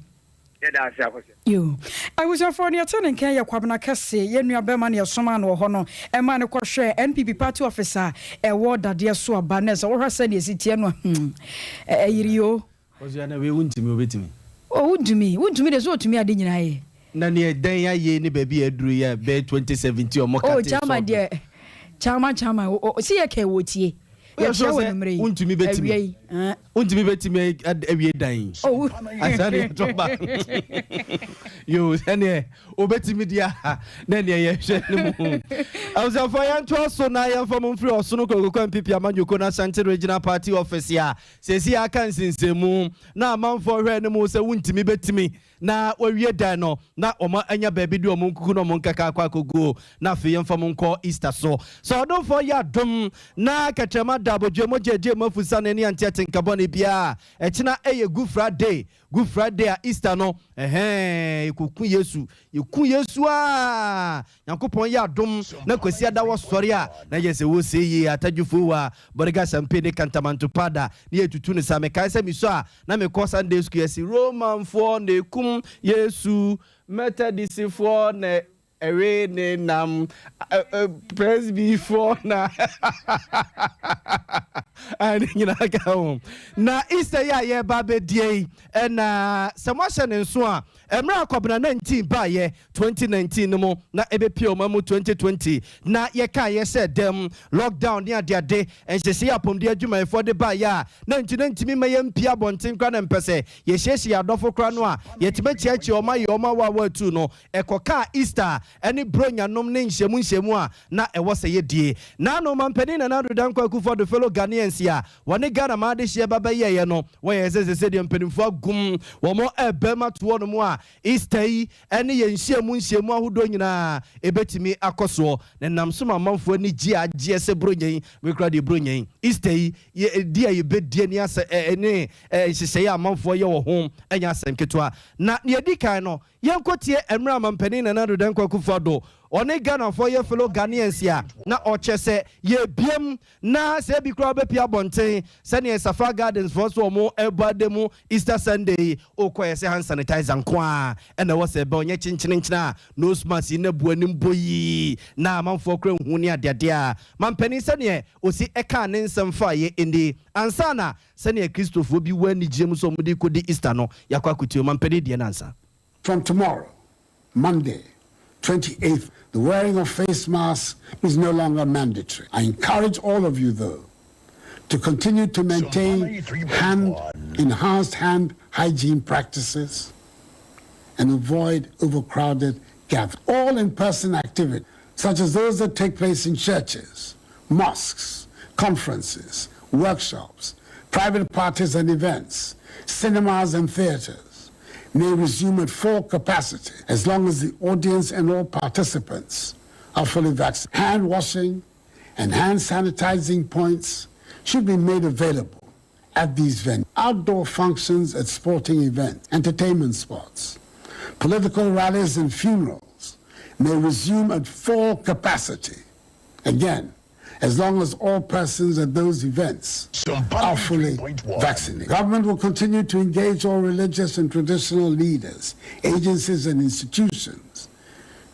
Yɛda ase Akosua. Yoo. Abusuafoɔ, nea ɛte ne nka yɛ Kwabena Kɛse, yɛn nua bɛrima na yɛsomaa no wɔ hɔ no, ɛmaa no kɔhwɛɛ NPP party office a ɛwɔ dadeɛ so aba. Nɛ sɛ wohwɛ sɛdeɛ ɛsi teɛ no a, hmm, ɛyere oo. Akosua, na wei wontumi, wobɛtumi? Oh, wontumi, wontumi deɛ sɛ ɔtumi ade nyinaa yɛ. Na nea ɛdɛn ayɛ yi ne baabi a aduru yi a bɛyɛ 2017 ɔmo Oh, katee chairman sɔɔ do. deɛ, chairman, chairman, o, o, se yɛ kɛɛ wɔtie. Woyɛ Yɛkyerɛ sure wɔ sɛ anwummerɛ yi, wontumi bɛtumi? awia yi, eh. Wontumi bɛtumi awie dan yi? Oh. Ansa na yɛatɔ ba. Yoo, sɛdeɛ wobɛtumi deɛ a, na ɛneɛ yɛhwɛ no mu. Abusuafoɔ, yɛntoa so na yɛmfa mo mfiri Ɔsono Kokokoa Mpipi Amanyɔkuo no Ashanti Regional Party Office a seesei aka nsensɛnmu na amanfoɔ hwɛ no mu sɛ wontumi bɛtumi na wɔawie dan no na wɔanya baabi de wɔn nkuku ne wɔn nkaka akɔ akɔguo, na afei yɛmfa mo nkɔ Easter so. Sɛ ɔdomfoɔ yɛ adom na kɛtrɛma da abodwoɛ, mogya agye mu afusane ne ante atenka bɔne biara a, ɛkyena ɛyɛ Good Friday, Good Friday a Easter no, ɛhɛɛ, yɛkɔku Yesu, yɛku Yesu aa, Nyankopɔn yɛ adom na Kwasiada wɔ sɔre a na yɛ sɛ wɔ see yie atadwofo wa Bɔrega Sampe ne Kantamanto Pada ne yɛ tutu no saa mekae sɛ mesua a na mekɔ Sunday school yɛse Romanfoɔ na ekum Yesu Methodistfoɔ na ɛwe ne nam Presbyfoɔ na a ne nyinaa ka ho na Easter yi a yɛreba abɛdie yi ɛna sɛ moahyɛ ne nso a mmerɛ a Kɔbena 19 baeɛ 2019 no mu na ɛbɛpue ɔman mu 2020 na yɛkaeɛ sɛ dɛm lockdown ne adeade nhyehyɛeɛ a apɔmuden adwumayɛfoɔ de baeɛ a na nti na ntumi mma yɛmpue abɔnten koraa na mpɛ sɛ yɛhyiahyia yɛn adɔfo koraa no a yɛtumi akyiakyia wɔn ayɛ wɔn awaawa atuu no ɛkɔkaa Easter ne Buronya nom ne nhyiamu nhyiamu a na ɛwɔ sɛ yɛdie. Naano Mampanin Nana Addo Dankwa Akufo-Addo fellow Ghanaians a wɔne Ghana man adehyeɛ ba bɛyɛeɛ no wɔyɛɛ sɛ sɛsɛ deɛ mpanimfoɔ agum wɔn ɛbam ato hɔ nom a Easter yi ne yɛn nhyiamu nhyiamu ahodoɔ nyinaa ɛbɛtumi akɔ soɔ, na ɛnam so ma amanfoɔ ani gye a agyeɛ sɛ Buronya yi, wei koraa deɛ Buronya yi, Easter yi, yɛ di a yɛbɛdi ani asɛ ɛ ne nhyehyɛeɛ a amanfoɔ yɛ wɔ ho nyɛ asɛm ketewa. Na deɛ ɛdi kan no, yɛnkɔtie mmerɛ a Mampanin Nana Addo Dankwa Akufo-Addo, ɔne Ghanafoɔ yɛ fellow Ghanaians a na ɔkyɛ sɛ yɛrebiam Na sɛ ebi koraa wobɛpue abɔnten sɛdeɛ Safar Gardens foɔ nso wɔn ɛrebɔ ada mu Easter Sunday yi, wokɔ yɛ sɛ hand sanitizer nko ara ɛna ɛwɔ sɛ ɛbɛn, ɔnyɛ kyenkyerenkyene a nose mask yi na bu anim bɔ yii na amanfoɔ koraa nhu ne adeadeɛ a. Mampanin sɛdeɛ ɔsi ɛkaa ne nsɛm faeɛ nie, ansa na sɛdeɛ Kristofoɔ bi wɔ anigyeɛ mu sɛ wɔde rekɔdi Easter no, yɛakɔ akɔtie ɔmampanin deɛ no ansa. From tomorrow, Monday, 28th, the wearing of face masks is no longer mandatory. I encourage all of you, though, to continue to maintain hand, enhanced hand hygiene practices and avoid overcrowded gatherings. All in-person activities, such as those that take place in churches, mosques, conferences, workshops, private parties and events, cinemas and theaters, may resume at full capacity as long as the audience and all participants are fully vaccinated. Hand washing and hand sanitizing points should be made available at these venues. Outdoor functions at sporting events, entertainment spots, political rallies and funerals may resume at full capacity. Again, as long as all persons at those events are fully vaccinated. Government will continue to engage all religious and traditional leaders, agencies and institutions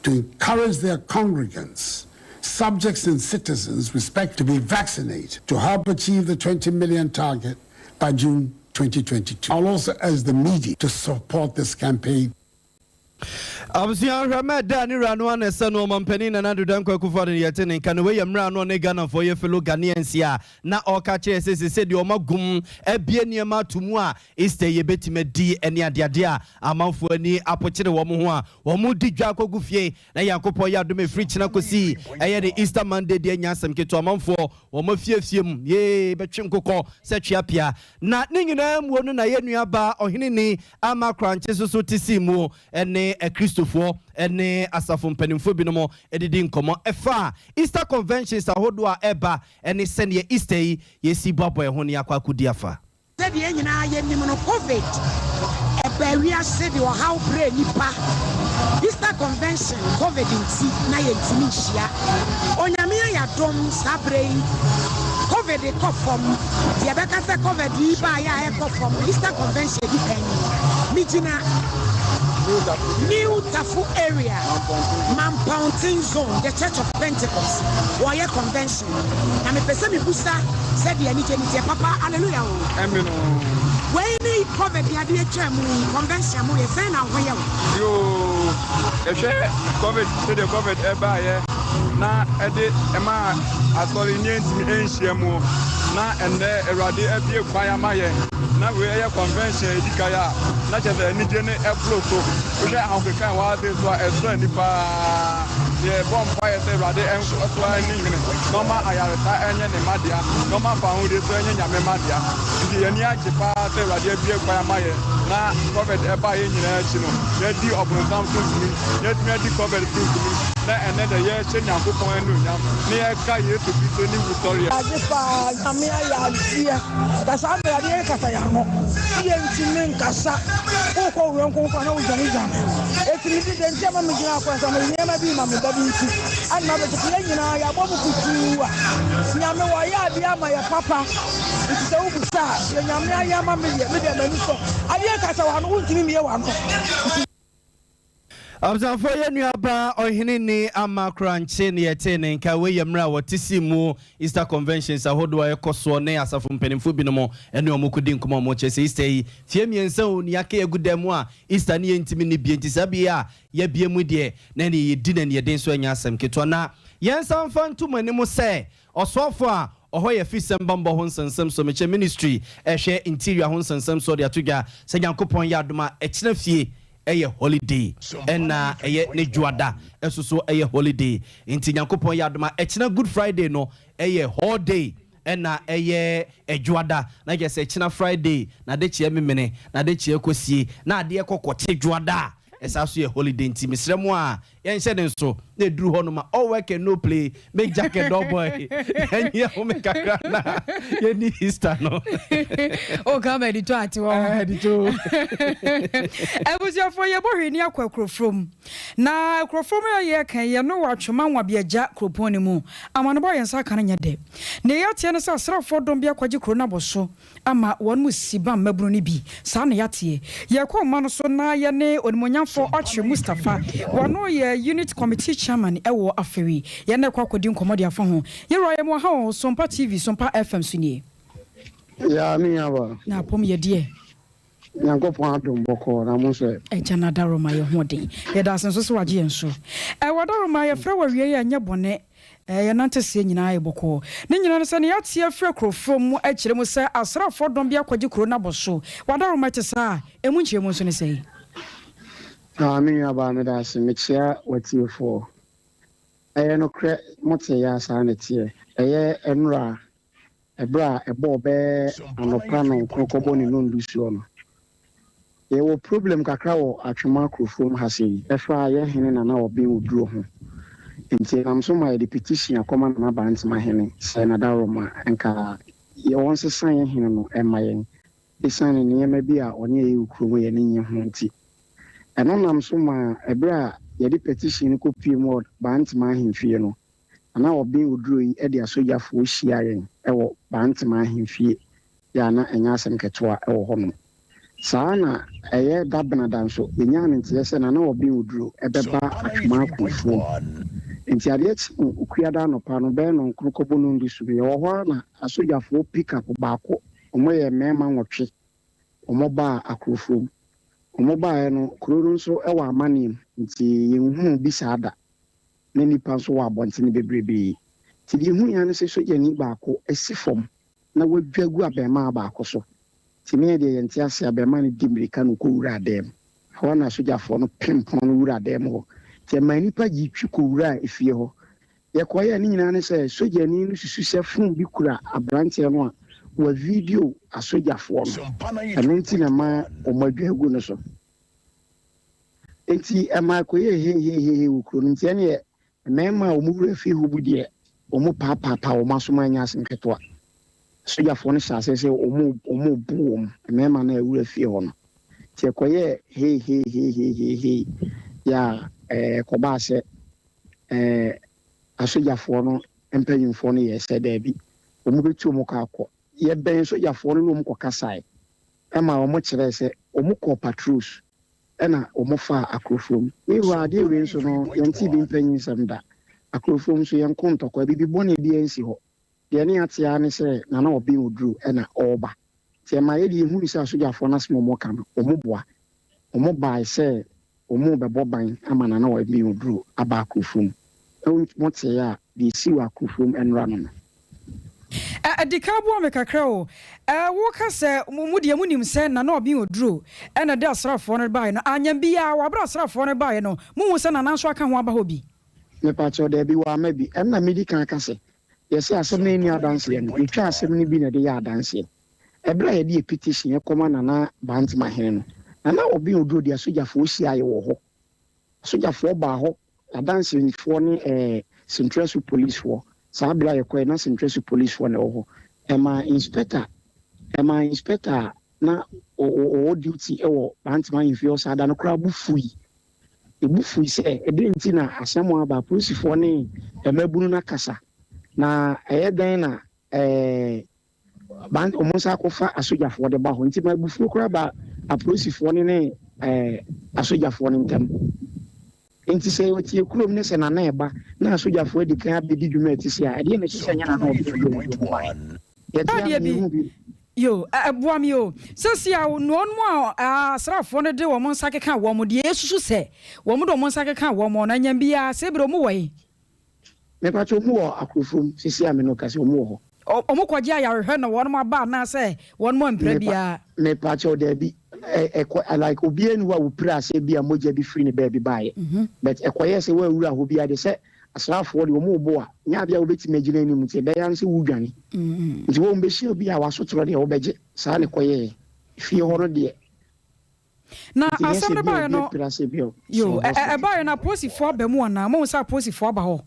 to encourage their congregants, subjects and citizens respect to be vaccinated to help achieve the 20 million target by June 2022. I'll also urge the media to support this campaign. Abusua hwɛ mɛ da ne wura no ana ɛsɛ no ɔmampanin Nana Addo Dankwa Akufo-Addo no yɛte ne nka no wei yɛ mmerɛ a na ɔne Ghanafoɔ yɛ fellow Ghanaians a na ɔreka kyerɛ yɛ sɛ sese deɛ ɔma gum abue nneɛma ato mu a Easter yi yɛbɛtumi adi ne adeade a amanfoɔ ani apokyere wɔn ho a wɔn di dwa akɔgu fie na Nyankopɔn yɛ adom ɛfiri kyena kɔsi ɛyɛ ne Easter Monday deɛ nya asɛm ketewa amanfoɔ wɔn afiefie mu yee bɛtwe nkokɔ sɛ tweapea na ne nyinaa muo no na yɛ nua baa ɔheneni Ama Korankye nso so te sii mu ne Akristofoɔ ne asafo mpanimfoɔ binom didi nkɔmmɔ ɛfa Easter conventions ahodoɔ a ɛreba ne sɛdeɛ Easter yi yɛsi boaboa yɛn ho na yɛakɔ akɔdi afa. Sɛdeɛ yɛn nyinaa yɛnim no, Covid baa wiase de ɔhaw brɛɛ nnipa. Easter Convention, Covid nti na yɛntumi nhyia. Onyame ayɛ adom saa berɛ yi Covid kɔ fam. Yɛbɛka sɛ Covid yi baeɛ a ɛkɔ fam no, Easter Convention adi kan ni. Megyina New Tafo Area, Mampɔnten Zone, The Church of Pentecost, wɔreyɛ convention. Na mepɛ sɛ mebusa sɛdeɛ anigye no teɛ. Papa, Alleluia o. Wei ne Covid yadeɛ twaa mu yi, convention a moyɛ, sɛn na wo ho yɛ wo? Yoo, yɛhwɛ Covid sɛdeɛ Covid ɛbaeɛ na ɛde ɛmaa asɔre ne yɛntumi nhyia mu na ɛnnɛ Awurade abue kwan ama yɛn na wei ɛyɛ convention a ɛdi kan a na kyerɛ sɛ anigye no ɛboro so. Wohwɛ ahokeka a ɛwɔ ha sei so a ɛsɔ ani paa. Yɛbɔ mpaeɛ sɛ Awurade nkɔ so ara nni hene na ɔma ayaresa ɛnyɛ ne mma dea na ɔma fawohodie nso ɛnyɛ Nyame mma dea. Nti yɛn ani agye paa sɛ Awurade abue kwan ama yɛn na Covid ɛbaeɛ nyinaa akyi no yɛadi ɔbronsam so nkunim, yɛatumi adi Covid so nkunim na ɛnnɛ deɛ yɛrehyɛ Nyankopɔn anuonyam na yɛreka Yesu Kristo ne wusɔreɛ. Agye paa Nyame ayɛ adeɛ na saa mmerɛ adeɛ rekata yɛn ano ne yɛntumi nkasa wokɔ wo yɔnko nkwa na wodwane dwane eti me de deɛ nti ama me gyina akɔ sɛ mede nneɛma bi ma me ba bi nti ɛna mabɛtete yɛn nyinaa yɛabɔ mu kutuu a Nyame wayɛ adeɛ ama yɛ papa Nti sɛ wobisa a, deɛ Nyame ayɛ ama me deɛ, me deɛ m'ani sɔ. Adeɛ kasa w'ano, wontumi mmie w'ano. Nti. Abusuafoɔ yɛn nua baa ɔhene ni ama korankye ne yɛtee ne nka wei yɛ mmerɛ a wɔte sii mu Easter conventions ahodoɔ a ɛkɔ soɔ ne asafo mpanimfoɔ binom ne wɔn kɔdi nkɔmmɔ a wɔkyerɛ sɛ Easter yi fie mmiɛnsa o ne yɛaka agu dan mu a Easter ne yɛntumi nni bie nti saa bie a yɛabie mu deɛ na ɛne yɛdi no aniɛden so ɛnyɛ asɛm ketewa na yɛnsan mfa nto mo anim sɛ Ɔsoafo a ɔhɔ yɛ fisɛm bambɔ ho nsɛnsɛm so, mekyɛ Ministry ɛhwɛ interior ho nsɛnsɛm so ɔde ato dwa sɛ Nyankopɔn yɛ adom a ɛkyena fie ɛyɛ holiday ɛna ɛyɛ ne dwoada ɛso so ɛyɛ holiday nti Nyankopɔn yɛ adom a ɛkyena Good Friday no ɛyɛ hallday ɛna ɛyɛ ɛdwoada na kyerɛ sɛ ɛkyena Friday na adekyeɛ memene na adekyeɛ kɔsie na adeɛ kɔ kɔkye dwoada a ɛsaa so yɛ holiday nti mesrɛ mo a Yɛnhyɛ ne nso na ɛduru hɔ nom a all work and no play make Jack a dull boy. Yɛnyi ahome kakra na yɛnni Easter no. O ka ma ɛdito ate hɔ. Ɛdito. Abusuafoɔ yɛbɔ hwee ni akɔ Akurofurom. Na Akurofurom yɛ yɛ kan yɛ no wɔ Atwoma Nwabiagya kuropɔn no mu. Amanebɔ a yɛn nsa aka no nyɛ dɛ. Nea yɛateɛ ne sɛ asraafoɔ dɔm bi akɔgye kuro no abɔ so ama wɔn mu Siba mmabunu no bi. Saa na yɛateɛ. Yɛkɔ mma no so na yɛne Onimuonyamfoɔ Ɔkyere Mustapha, wɔno yɛ Unit Committee Chairman wɔ Aferi, yɛne no rekɔ akɔdi nkɔmmɔ de afa ho. Yɛwura yɛn mu ha wɔ Sompa TV, Sompa FM so nie. Yaa me nua ba. Na apom yɛ deɛ. Nyankopɔn adom bɔkɔɔ na mo nso ɛ? Agya no adaworoma yɛ ho den. Yɛda ase nso sɛ wagye yɛn so. Ɛ w'adaworoma yɛfrɛ wo awiei a ɛnyɛ bɔne. Ɛ yɛn nanteseɛ nyinaa yɛ bɔkɔɔ. Ne nyinaa ne sɛ nea yɛate afiri akurofoɔ mu akyerɛ mu sɛ asraafoɔ dɔm bi akɔgye kuro no abɔ so. W'adaworoma ɛte saa a, ɛmu nkyerɛmu nso ne sɛn? Ah me nuabaa meda ase, mekyea w'atiefoɔ. Ɛyɛ nokorɛ moteeɛ a saa na ɛteɛ. Ɛyɛ nnora Ɛberɛ a ɛbɔɔ bɛyɛ anɔpa nɔnkron kɔbɔ ne nondu soɔ no, yɛwɔ problem kakra wɔ Atwoma Kurofuom ha sei, ɛfa yɛn hene Nana Ɔben Oduro ho. Nti ɛnam so ma yɛde petition akɔma Nana Bantema hene sɛ Nadaworoma nka wɔnsesa yɛn hene no mma yɛn ɛsiane nneɛma bi a ɔne yɛyɛ wɔ kurom yɛn ani nnye ho nti. Ɛno nam so maa ɛberɛ a yɛde petition no kɔpuee mu wɔ Bantema ahemfie no, Na na ɔben oduro yi de asogyafoɔ hyia yɛn wɔ Bantama ahemfie yɛ a na ɛnyɛ asɛm ketewa wɔ hɔ nom. Saa ara na ɛyɛ Dabenada nso, yɛnyaa no nteɛ sɛ na na ɔben oduro bɛba Atwoma Akuofoɔ mu. Enti adeɛ kyee Okuada anɔpa no bɛyɛ nɔnkron kɔbɔ nondu so no, yɛwɔ hɔ ara na asogyafoɔ pick up baako, wɔyɛ mmarima nwɔtwe, wɔbaa Akuofoɔ mu. Wɔbaeɛ no, kuro no nso wɔ amaneɛ mu, nti yɛnhunuu bi saa da. Na nnipa nso wɔ abɔntene bebrebee. Nti deɛ yɛhuiɛ ara ne sɛ sogyani baako asi fam na wadwa agu abarimaa baako so. Nti me deɛ yɛnte aseɛ, abarimaa no di mmirika na ɔkɔwuraa dan mu. Ɛhɔ ara na asogyafoɔ no pem pono no wuraa dan mu hɔ. Nti ɛmaa nnipa gyee twi kɔwuraa efie hɔ. Yɛkɔeɛ a, ne nyinaa ne sɛ sogyani no susu sɛ fon bi kura aberanteɛ no a wavidio asogyafoɔ no. Ɛno nti na ɛma wɔadwa agu no so. Enti ɛma ɛkɔyɛɛ heiheihei wɔ kuro no mu. Nti ɛnneɛ mmarima a wɔn werɛ firi hɔ bu deɛ, wɔpaapaapaa wɔn aso ma ɛnyɛ asɛm ketewa. Asogyafoɔ no hyɛɛ aseɛ sɛ wɔrebo wɔn, mmarima no a ɛwura fie hɔ no. Nti ɛkɔyɛɛ heiheiheiheihei yɛ a ɛkɔbaa sɛ asogyafoɔ no mpanimfoɔ no yɛɛ sɛ daabi, wɔbɛtu wɔn kɔ akɔ. Yɛbɛn sogyafoɔ no ne wɔn kɔkasaeɛ ma wɔkyerɛɛ sɛ wɔkɔɔ patrols na wɔfaa Akurofuom. Meanwhile, adeɛ wei nso no, yɛntee bi mpanyinsɛm da. Akurofuom nso, yɛnko ntɔkwa, biribi bɔne biara nsi hɔ. Deɛ ne yɛate ara ne sɛ Nana Ɔben Oduro na ɔreba. Nti ɛmaa yɛde yɛhunu sɛ asogyafoɔ no asɛm a wɔka no, wɔboa. Wɔbae sɛ wɔrebɛbɔ ban ama Nana Ɔben Oduro aba Akurofuom. Motee a, deɛ ɛsii wɔ Akurofuom nnora no no. Ɛ, di kan boa me kakra o. Ɛ, woka sɛ mo, mo deɛ monim sɛ Nana Ɔben Oduro na ɛde asraafoɔ no baeɛ no. Anyɛ biaa, wɔ berɛ a asraafoɔ no baeɛ no, monhu sɛ Nana nso aka ho aba hɔ bi? Mepakyɛw, daabi, wamma bi. Ɛno na medi kan aka sɛ, yɛse asɛm no nni adanseɛ no, yɛtwa asɛm no bi na ɛde yɛ adanseɛ. Ɛberɛ a yɛde yɛ petition kɔma Nana Bantama hene no, Nana Ɔben Oduro de asogyafoɔ hyiaeɛ wɔ hɔ. Asogyafoɔ baa hɔ, adansefoɔ ne ɛɛ Sentrasu polisfoɔ. Saa berɛ a yɛkɔeɛ na Sentrasu polisfoɔ na ɛwɔ hɔ. Ɛmaa inspector, ɛmaa inspector a na ɔwɔ duty wɔ Bantama ahemfie hɔ saa da no koraa bo fui. Ne bo fui sɛ, Ɛdɛn nti na asɛm aba apolisifoɔ ne mmabunu no akasa, na ɛyɛ dɛn na ɛɛ ban wɔn nsa akɔfa asogyafoɔ de ba hɔ? Nti ma abufuo koraa ba apolisifoɔ no ne ɛɛ asogyafoɔ no ntam. Enti sɛ ɔte kurom ne sɛ Nana reba na asogyafoɔ adi kan abɛdi dwuma a ɛte sei a, ɛdeɛn na ɛkyerɛ sɛ ɛnyɛ Nana a ɔbɛn obi a ɔde wɔn baeɛ? Yɛte Adeɛ a, bi, yɛhu bi. Yo, ɛ, boa me o. Seesei a wɔn a asraafoɔ no de wɔn nsa keka wɔn, deɛ yɛsusu sɛ wɔn de wɔn nsa keka wɔn no, anyam biara, saa berɛ wɔn wɔ he? Mepakyɛ, wɔn wɔ Akurofrom, seesei a me ne wo kasa yi, wɔn wɔ hɔ. Wɔn kɔgye ayarehwɛ na wɔn aba anaasɛ wɔn ampira Mepa, biara? mepakyɛw, daabi. Ɛ, ɛkɔ, like obiara nni hɔ a opiraa sɛ ebia mogya bi firi ne baabi baeɛ. But ɛkɔyɛɛ sɛ woawura hɔ biara deɛ, sɛ asraafoɔ deɛ wɔn rebo a, nyɛ adeɛ a wobɛtumi agyina anim nti ɛbɛyɛ ara ne sɛ wodwane. Nti wɔn bɛhyia obi a w'asotorɔ deɛ wobɛgye. Saa na ɛkɔyɛɛ. Fie hɔ no deɛ. Na Nti nyɛ asɛm sɛ no ebia baeɛ obi no, apira sɛ ebia yo, ɔwɔ ɛ, ɛ, hospital. ɛbaeɛ no apolisifoɔ aba mu anaa? Moahu sɛ apolisifoɔ aba hɔ?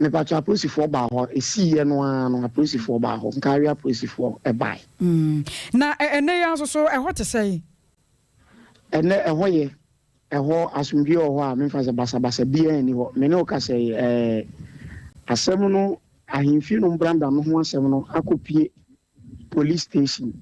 Mepakyɛw apolisifoɔ baa hɔ, ɛsiiɛ no ara no apolisifoɔ baa hɔ, Nkaria apolisifoɔ bae. Na ɛnnɛ yi ara nso so ɛhɔ te sɛn? Ɛnnɛ ɛhɔ yɛ, ɛhɔ asomdwoeɛ wɔ hɔ a memfa sɛ basabasa biara nni hɔ. Me ne wo kasa yi, ɛɛ, asɛm no, ahemfie no branda no ho asɛm no akɔpue police station.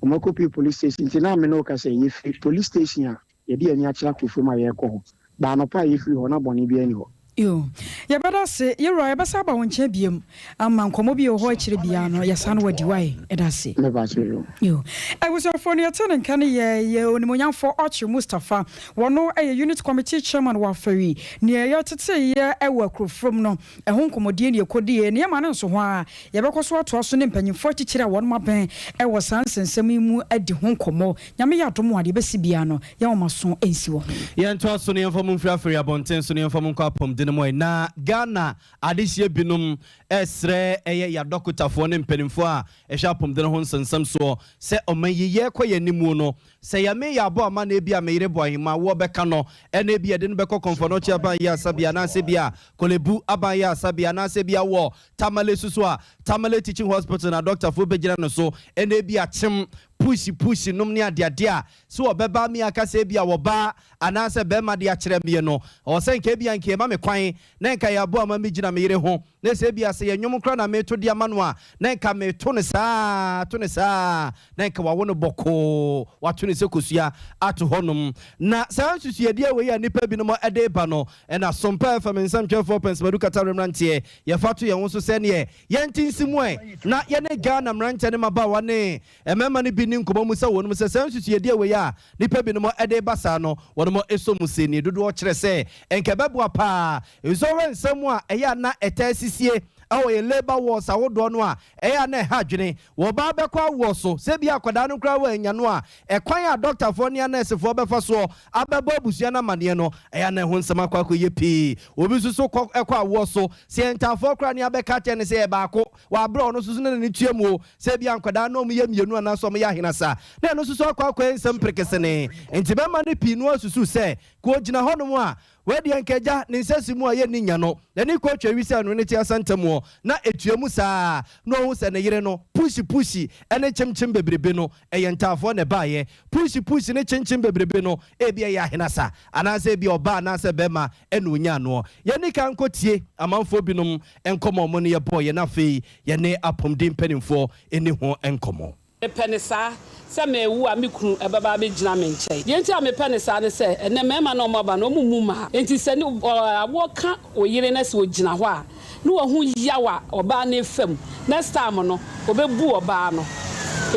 Wɔakɔpue police station nti na me ne wo kasa yi, yɛfiri police station a yɛde yɛn ani akyerɛ Akurofrom a yɛrekɔ hɔ. But anɔpa a yɛfiri hɔ na bɔne biara nni hɔ. Yoo, yɛbɛda ase yɛwura, yɛbɛsan aba wo nkyɛn biom ama nkɔmmɔ bi a ɛwɔ hɔ akyire biara no yɛsan ne wo adi, wai? Yɛda ase. Meba ase yoo. Yoo. Abusuafoɔ no yɛte ne nka no yɛ yɛ Onimuonyamfoɔ Archie Mustapha, wɔno yɛ Unit Committee Chairman wɔ Afari, neɛ yɛteteeɛ wɔ Akurofrom no Ɛho nkɔmmɔdie ne yɛkɔdiiɛ, na yɛma no nso hɔ ara, yɛbɛkɔ so atoa so ne mpanyimfoɔ atitire a wɔnom abɛn wɔ saa nsɛnsɛm yi mu adi ho nkɔmmɔ. Nyame yɛ adom a, deɛ ɛbɛsi biara no, yɛn nwomaso nsi wɔ ho. Yɛntoa so na yɛmfa mo mfiri afiri abɔnten so na yɛmfa mo nkɔ apɔmuden mu ɛ. Na Ghana adehyeɛ binom resrɛ ɛyɛ yɛadɔkotafoɔ ne mpanimfoɔ a ɛhwɛ apɔmuden ho nsɛnsɛm soɔ sɛ ɔman yi yɛrekɔ yɛn animuo no Sɛ yɛ me yɛ abɔ amanneɛ bi a me yere bɔ ahemmaa woɔ bɛka no ɛna ebia yɛde no bɛkɔ Kɔmfɔnɔkye aban yɛ asabea anaasɛ ebia Korle-Bu aban yɛ asabea anaasɛ ebia wɔ Tamale susu a Tamale Teaching Hospital na dɔktafoɔ bɛgyina no so ɛna ebia kyem pushi pushi nom ne adeade a sɛ wɔbɛba me aka sɛ ebia wɔbaa anaasɛ bɛrima de akyerɛ meɛ no ɔwɔ sɛ nka ebia nka yɛma me kwan na nka yɛ abɔ ama me gyina me yere ho. Na sɛ ebia sɛ yɛ nnwom koraa na mereto de ama no a, na nka meto no saa ara, to no saa ara, na nka wawo no bɔkɔɔ, wato no sɛ kosua ato hɔnom. Na saa nsusuiɛdeɛ wei a nnipa binom de reba no, ɛna Sompa FM nsɛmtwerɛfoɔ Pɛnsmadu Katare mmeranteɛ, yɛfa to yɛn ho so sɛdeɛ yɛnte nsi mu ɛ, na yɛne Ghana mmeranteɛ ne mmabaawa ne mmarima no bi nni nkɔmmɔ mu sɛ wɔnom sɛ saa nsusuiɛdeɛ wei a nnipa binom de reba saa no, wɔnom sɔ mu sɛ nie. Dodoɔ kyerɛ sɛ nka ɛbɛboa paa Nsɔhwɛ nsɛm a ɛyɛ a na ɛtaa sisie wɔ yɛn labour wards ahodoɔ no a ɛyɛ a na ɛha adwene. Wɔ ɔbaa bɛkɔ awoɔ so, sɛ ebia akwadaa no koraa wannya no a, ɛkwan a dɔktafoɔ ne anɛɛsefoɔ bɛfa soɔ abɛbɔ abusua no amaneɛ no, ɛyɛ a na ɛho nsɛm akɔ akɔyɛ pii. Obi nso so kɔ kɔ awoɔ so, sɛ yɛn ntaafoɔ koraa ne abɛka akyerɛ no sɛ yɛ baako, wɔ aberɛ a ɔno nso so na n'ani tua mu o, sɛ ebia nkwadaa no wɔyɛ mmienu anaasɛ wɔyɛ ahenasa, na ɛno nso so akɔ akɔyɛ nsɛm perekesene. Nti bɛma no pii no ara susu sɛ, ka ɔgyina hɔnom a, Wei deɛ nka agya ne nsa si mu a yɛnni nya no. N'ani kɔ twa wi sɛ ɛno ne te asa ntam hɔ na ɛtua mu saa ara na ɔhu sɛ ne yere no pushi pushi ne kyemkyem bebrebe no ɛyɛ ntaafoɔ na ɛbaeɛ. Pushi pushi ne kyenkyem bebrebe no ebia ɛyɛ ahenasa anaasɛ ebia ɔbaa anaasɛ barima na ɔnyaa noɔ. Yɛnni kan nkɔ tie amanfoɔ binom nkɔmmɔ a wɔne yɛ bɔeɛ na afei yɛne apɔmuden mpanimfoɔ nni ho nkɔmmɔ. Mepɛ no saa, sɛ mewu a me kunu bɛba abɛgyina me nkyɛn. Deɛ nti a mepɛ no saa ne sɛ, ɛnnɛ mmarima no a wɔaba no, wɔmmu mmaa. Enti sɛ ne awoɔ ka wo yere na sɛ ɔgyina hɔ a, na wahu yaw a ɔbaa no refa mu. Next time no, ɔbɛbu ɔbaa no.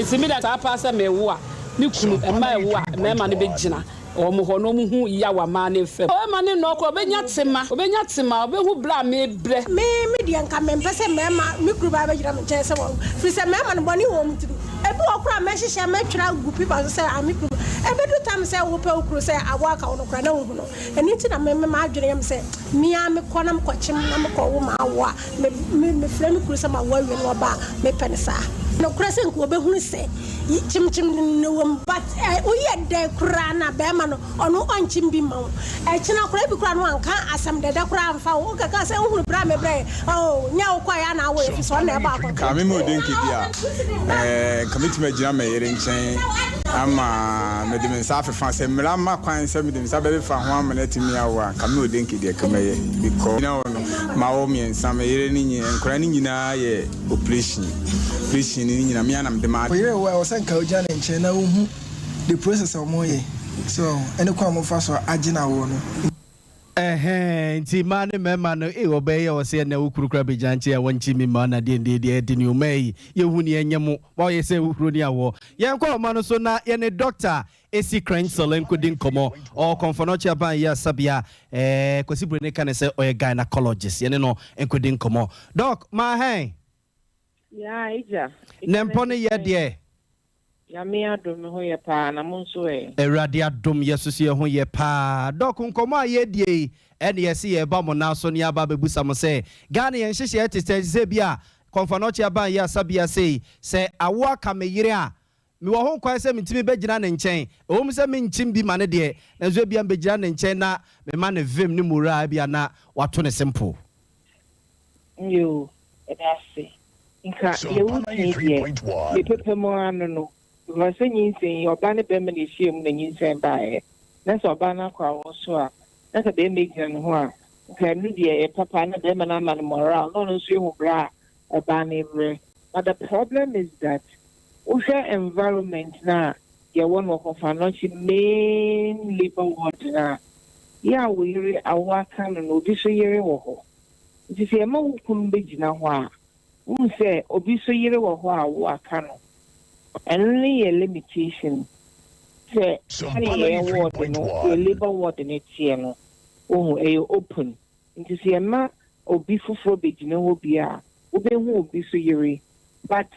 Enti me deɛ saa paa sɛ mewo a, me kunu, mmaa ɛwo a, mmarima no bɛgyina. Wɔn hɔ na wɔhu yaw a maa ne fam. Ɔbɛma ne nnɔ koraa, ɔbɛnya tema, ɔbɛnya tema, ɔbɛhu berɛ a merebrɛ. Me, me deɛ nka mempɛ sɛ mmarima, me kunu ba bɛgyina me nkyɛn sɛ wɔn, firi sɛ mmarima no bɔne wɔ wɔn tirim. Ebi wɔ hɔ koraa a mɛhyehyɛ, mɛtwerɛ agu paper so sɛ ah me kunu, ɛbɛduru time sɛ wopɛ wo kunu sɛ aboa aka wo no koraa na wonhu no. Ɛno nti na me, me m'adwene yɛ me sɛ me ara mekɔ na mekɔkyem na mekɔwo m'awo a, Me, me, mefrɛ me kunu sɛ mawo awie na ɔba a, mepɛ no saa. Nokorɛ sɛ nka ɔbɛhunu sɛ kyemkyem no wɔ mu but eh, woyɛ dɛn koraa na bɛrima no ɔno ɔnkyem bi mma wo. Ɛkyena koraa ebi koraa no wanka asɛm dɛdɛ koraa amfa wo, wokɛka sɛ wohunu berɛ a mebrɛɛ, oh, nyɛ wo kɔeɛ a na awoeɛ ɛfiri sɛ ɔno na ɛbɔ akɔnhoma. Ka me ma odenke bi a, eh, nka mɛtumi agyina me yere nkyɛn ama mede me nsa afefa. Sɛ mmara ma kwan sɛ mede me nsa bɛfefa ho ama no atumi awo a, nka me odenke deɛ nka mɛyɛ because gyina hɔ no. Mawo mmiɛnsa, me yere ne nyi nkwadaa no nyinaa yɛ operation, operation no nyinaa me ara na mede ma. Wo yere wɔ a ɛwɔ sɛ nka wogyina ne nkyɛn na wohu the process a wɔyɛ so ɛne kwan a wɔfa so agye no awoɔ no. Ɛhɛɛ nti mmaa ne mmarima no ee ɔbaa yi a ɔsɛ ɛnɛ wo kunu koraa bɛgyina nkyɛn a wankyi me mmaa na deɛ deɛ deɛ ɛde ne ɔmaa yi yɛhu ne ɛnyɛ mo ma ɔyɛ sɛ wohuro ne awɔ. Yɛnkɔ ɔma no so na yɛne Doctor Esi Crentsil nkodi nkɔmmɔ. Ɔwɔ Kɔmfɔnɔkye Aban Ayarsabea. Ɛɛ, Kwasi Broni ka no sɛ ɔyɛ gynecologist. Yɛne no nkodi nkɔmmɔ. Doc, ma hɛn. Yeah, agya. Ne mpɔ no yɛ deɛ. Nyame adom me ho yɛ paa, na mo nso ɛ? Awurade adom yɛ soso yɛ ho yɛ paa. Doc, nkɔmmɔ a yɛredie yi, ɛne yɛse yɛreba mo nan so ne yɛaba abɛbusa mo sɛ, Ghana yɛn nhyehyɛeɛ te sɛn? Te sɛ bi a Kɔmfɔnɔkye Aban Ayarsabea sei, sɛ awoɔ aka me yere a, Mewɔ ho kwan sɛ metumi bɛgyina ne nkyɛn, ɛwom sɛ menkyim bi ma no deɛ, nanso ebia mebɛgyina ne nkyɛn na mema no vim ne morale a ebia na wato ne se mpo. Yoo, yɛda ase. Nka deɛ woka yi deɛ, me pɛpɛ mu ara no no, because sɛ nyinsɛn yi, ɔbaa ne bɛrima na ɛhyiaa mu na nyinsɛn baeɛ, na sɛ ɔbaa no akɔ awoɔ so a, na sɛ bɛrima gyina ne ho a, nka ɛno deɛ ɛyɛ papa na bɛrima no ama no morale, na ɔno nso ahu berɛ a ɔbaa no rebrɛ. But the problem is that Wohwɛ environment no a yɛwɔ no wɔ Kɔfanochi main labour ward no a, yɛ a wo yere awo aka no no obi so yere wɔ hɔ. Nti sɛ yɛma wo kunu bɛgyina hɔ a, wohu sɛ obi so yere wɔ hɔ a awo aka no. Ɛno ne yɛ limitation sɛ sɛdeɛ yɛn ward no, yɛ labour ward no teɛ no, wohu, ɛyɛ open. Nti sɛ yɛma obi foforɔ bɛgyina hɔ bi a, wobɛhu obi so yere. But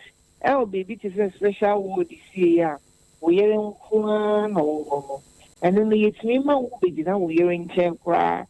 Ɛwɔ baabi te sɛ special ward sie a wo yere nko ara na ɔwɔ hɔ no, ɛno no yɛtumi ma wo bɛgyina wo yere nkyɛn koraa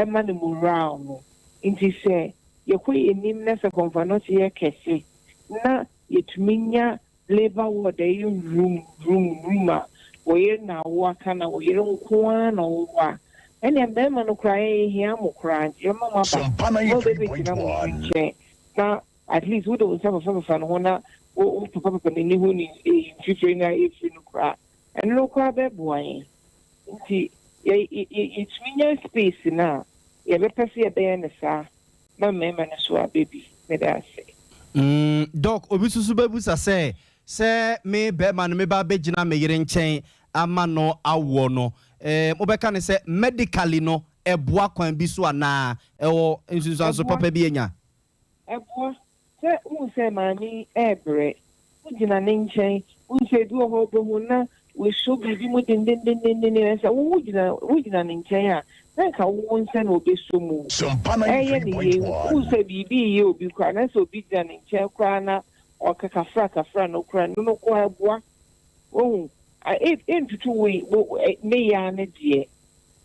ma no morale no. Nti sɛ yɛkɔ yɛn anim na sɛ Komfo-Anokye yɛ kɛse na yɛtumi nya labour ward a ɛyɛ room, room, room a wo yere na awo aka na wo yere nko ara na ɔwɔ hɔ a, ɛnneɛ mmarima no koraa yɛn yɛhia mo koraa nti yɛbɛma mo aba na mobɛbɛgyina mo yere nkyɛn na At least wode wo nsa fafafafaa ne ho na wo wo papaapa n'ani ho ne eyi mfifire no a efiri no koraa ɛno no koraa bɛboa yɛn. Nti yɛ yɛ yɛtumi nya space no a yɛbɛpɛ sɛ yɛbɛyɛ no saa. ma mmarima no so aba bi. Meda ase. Mm, Doc, obi nso so bɛbusa sɛ, sɛ me bɛrima no meba abɛgyina me yere nkyɛn ama no awoɔ no, eh, mobɛka no sɛ medically no ɛboa kwan bi so anaa? Ɛwɔ nsunsuanso Ɛboa. papa bi anya? Ɛboa. Sɛ wohu sɛ maame yi rebrɛ, wogyina ne nkyɛn, wohu sɛ ebi wɔ hɔ a wobɛhu na wasɔ biribi mu denneennen, na sɛ wo wogyina wogyina ne nkyɛn a, na anka wo wo nsa na ɔbɛsɔ mu. Ɛreyɛ no yei, wohu sɛ biribi reyɛ obi koraa, na sɛ obi gyina ne nkyɛn koraa na ɔka kafra kafra no koraa, ɛno no koraa ɛboa. Wohu? Ɛntutu wo wo ne yaa no deɛ,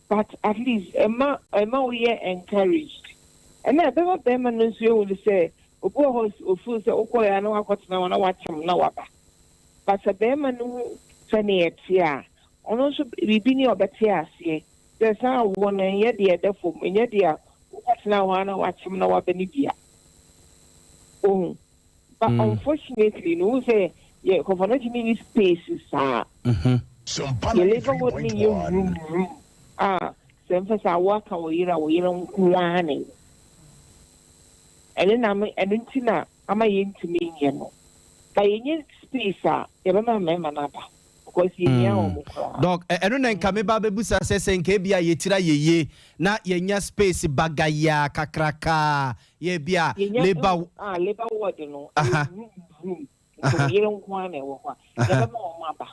but at least ɛma ɛma woyɛ encouraged. Ɛna ɛbɛma bɛrima no nso ehu no sɛ obi wɔ hɔ ofeel sɛ wokɔɛ a na wakɔtena hɔ na wakyem na waba. But sɛ bɛrima no hu sɛnea ɛte a, ɔno nso biribi ni a ɔbɛte aseɛ sɛ saa awoɔ no ɛnyɛ deɛ ɛda fam, ɛnyɛ deɛ a wokɔtena hɔ a na wakyem na waba no bia. Ohu. But unfortunately no, wohu sɛ yɛ Kɔfɔnɔkye no nni space saa. Yɛ labour ward no nyɛ room room a sɛ mfa sɛ awoɔ aka wo yere a wo yere nko ara na ɛwɔ. Ɛno na ɛno nti na ama yɛntumi nyɛ no. But yɛnyɛ space a yɛbɛma mmarima no aba because yɛhia wɔn koraa. Doc, ɛno na nka meba abɛbusa sɛ sɛ nka ebia yɛtiri ayɛ yie na yɛnya space bagayaa kakrakaa yɛ ebia Yɛnya labour. ah, labour ward no ɛyɛ room room nti wo yere nko ara na ɛwɔ hɔ a yɛbɛma wɔn aba.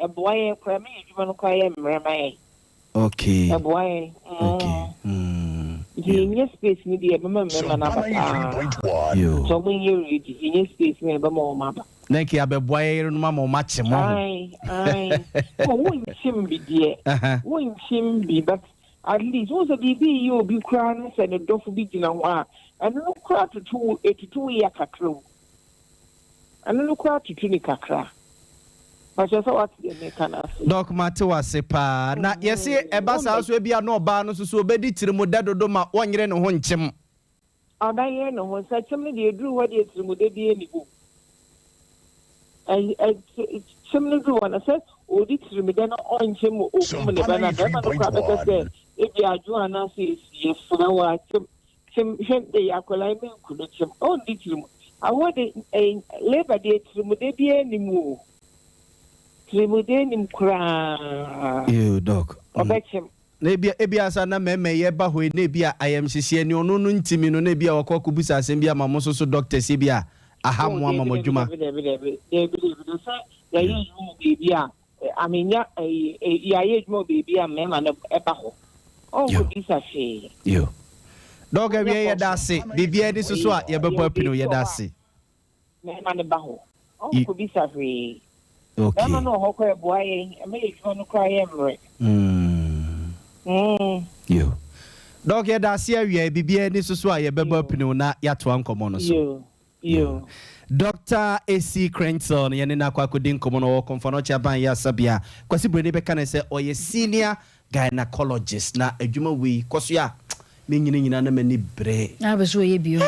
Ɛboa yɛn koraa, ɛma yɛn adwuma no koraa yɛ mmerɛ ma yɛn. Okay. Ɛboa yɛn. Okay. Nti yɛnyɛ space no deɛ ɛbɛma mmarima no aba paa. Yo. Nti wɔn nyɛ ready, yɛnyɛ space no ɛbɛma wɔn aba. Na nka yɛabɛboa yɛ yerenom ama wɔn akye mo ho. Ae, ae. Oh, wonkyem bi deɛ. Wonkyem bi, but at least wohu sɛ biribi reyɛ obi koraa na sɛ ne dɔfo bi gyina hɔ a, ɛno no koraa tutu wo, etutu wo ya kakra o. Ɛno no koraa tutu ne kakra. Pakyɛ sɛ wate deɛ meka no ase. Doc mate wo ase paa. Na yɛse ɛba saa nso ebia na ɔbaa no nso so ɔbɛdi tirimudɛ dodo ma ɔnyere ne ho nkyem. Ɔbɛyere ne ho sɛ kyem no deɛ ɛduru hɔ deɛ tirimudɛ biara nni hɔ o. Ɛ ɛ kyem no duru hɔ no sɛ ɔdi tirimudɛ na ɔnkyem ɔkum ne ba no a bɛrima no koraa bɛka sɛ ebia adwo anaasɛ ɛsi yɛfrɛ wo a kyem Kyem hwɛ ei akwadaa yi menku no kyem ɔndi tirim awoɔ de ei labour deɛ tirimude biara nni mu o tirimude nnim koraa Ew doc. Ɔbɛkyem. Na ebia ebia ansa na mɛmɛ yɛ ba hɔ yi na ebia ayamhyehyeɛ ne ɔno no ntimi no na ebia wakɔ akɔbisa asɛm bi ama mo nso so doctors ebia aha Oh mo ama dabi mo dabi adwuma. dabi dabi dabi dabi dabi dabi sɛ yɛayɛ adwuma wɔ baabi a I mean ya yɛayɛ adwuma wɔ baabi a mmarima no ba hɔ. Ɔnkɔbisa hwee. Yo. Dɔk awie yɛda ase. Biribiara ni so so a yɛbɛbɔ apini o yɛda ase. Mmarima no ba hɔ. Ɔnkɔbisa hwee. Okay. Mmarima no wɔ hɔ koraa ɛboa yɛn. Ɛma yɛ adwuma no koraa yɛ mmerɛ. Yo. Dɔk yɛda ase awie biribiara ni so so a yɛbɛbɔ apini o na yɛatoa nkɔmmɔ no so. Yo. Yo. Dɔkta AC Crentsil no yɛne no akɔ akɔdi nkɔmmɔ no ɔwɔ Komfo-Anokye Aban Ayarsabea. Kwasi Broni bɛka no sɛ ɔyɛ senior gynaecologist na adwuma wei kɔ so a menyini nyinaa na m'ani bere. Na apɛ sɛ ɔyɛ bio.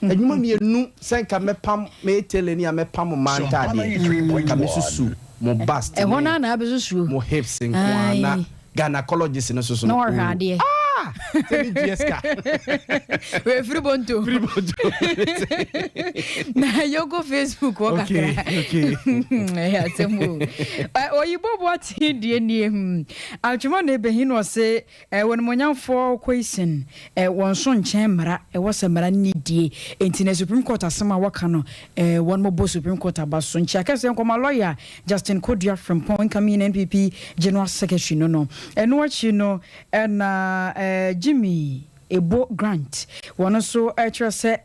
Adwuma mienu sɛ nka mɛpam meyɛ tailor ni a mɛpam mmaa ntaadeɛ nka mɛsusu mo bust ne Ɛhɔ no ara na abɛsusuo. mo hips nko ara na Ae. Gynaecologist no soso no. Na ɔhwɛ Oh. adeɛ. Ah! Sɛ ne dua sika. Wei firi bonto. Firi bonto. Na yɛnkɔ Facebook hɔ kakra. Okay, okay. Ɛyɛ asɛm o. Oyibo Boateng deɛ nie. Hmm. Atwema na ebehi na ɔse wɔnimonyamfoɔ Koisin wɔn so nkyɛn mmara ɛwɔ sɛ mmara no ni die. Enti na Supreme Court asɛm a wɔka no wɔn bɔ Supreme Court aba so. Nkyia kɛseɛ nkɔma lawyer Justin Kodua Frimpong, incoming NPP General Secretary no no. Ɛno akyi no na Jimmy Ebo Grant, wɔn nso kyerɛ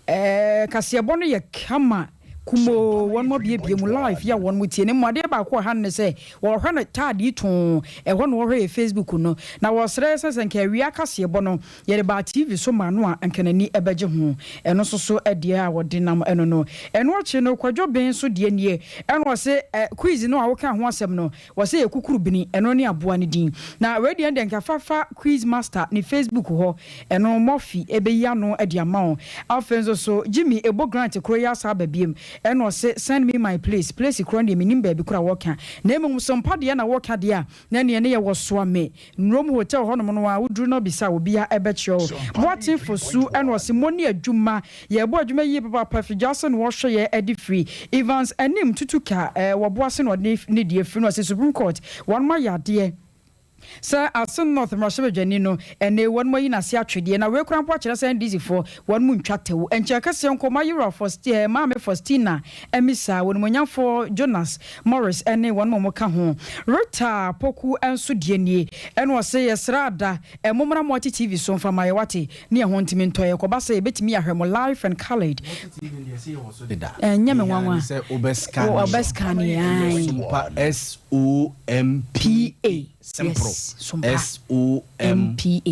sɛ kaseɛbɔ no yɛ kama kumoo, wɔn abiebie mu live yi a wɔn tie no. Mmom adeɛ baako a ɛha no ne sɛ wɔhwɛ no taade yi too, ɛhɔ na wɔhwɛ yɛ Facebook no. Na wɔsrɛ sɛ sɛ nka awia kaseɛbɔ no Yɛde baa TV so maa no a, anka n'ani bɛgye ho. Ɛno nso so deɛ a wɔde nam ɛno no. Ɛno akyi no, Kwadwo Ben nso deɛ nie. Ɛna ɔse, ɛ, quiz no a wokaa ho asɛm no, wɔse yɛ kukuru bini, ɛno ne aboa no din. Na wei deɛ ɛnde anka fa fa quiz master ne Facebook hɔ, ɛno Murphy bɛyi ano de ama wo. Afei nso so, Jimmy Ebo Grant koro yi asan aba biom. Ɛna ɔse send me my place, place korɔ no deɛ mennim baabi korɔ a wɔka na mmom Sompa deɛ na wɔka deɛ a na ɛneɛ ne yɛ wɔ Soame Nrom Hotel hɔnom no ara woduru na wobisa a obia ɛbɛkyerɛ wo. Boateng Fosu ɛna ɔse moni adwuma yɛbɔ adwuma yie papaapa Fidwase na wɔhwɛ yɛ ɛde firi Evans Anim Tutuka ɛɛ wɔ Boase na ɔde ne deɛ firi na ɔse Supreme Court wɔnom ayɛ adeɛ Sɛ Asin North mmarahyɛbadwani no, ɛnne wɔnom ayi n'ase atwedeɛ, na wei koraa mpo akyerɛ sɛ NDC foɔ wɔnom ntwa tɛw. Nkyɛ kɛseɛ nkɔ ma Yewura Faustina, eh, Maame Faustina Amisa, Onimuonyamfoɔ Jonas Morris ɛne wɔnom a wɔka ho. Rita Poku nso deɛ nie, ɛna ɔse yɛsrɛ ada, eh, mommra Multi TV so mfa ma yɛ wate, ne yɛn ho ntumi ntɔ yɛ, kɔba sɛ yɛbɛtumi ahwɛ mo live and coloured. Multi TV no deɛ ɛsɛ yɛwɔ so deda. Ɛnyɛ me Nea nwanwa. ne sɛ wobɛ scan Wɔ, wobɛ scan yɛ, Ɛyɛ ae. Sompa S O M P A simple S O M P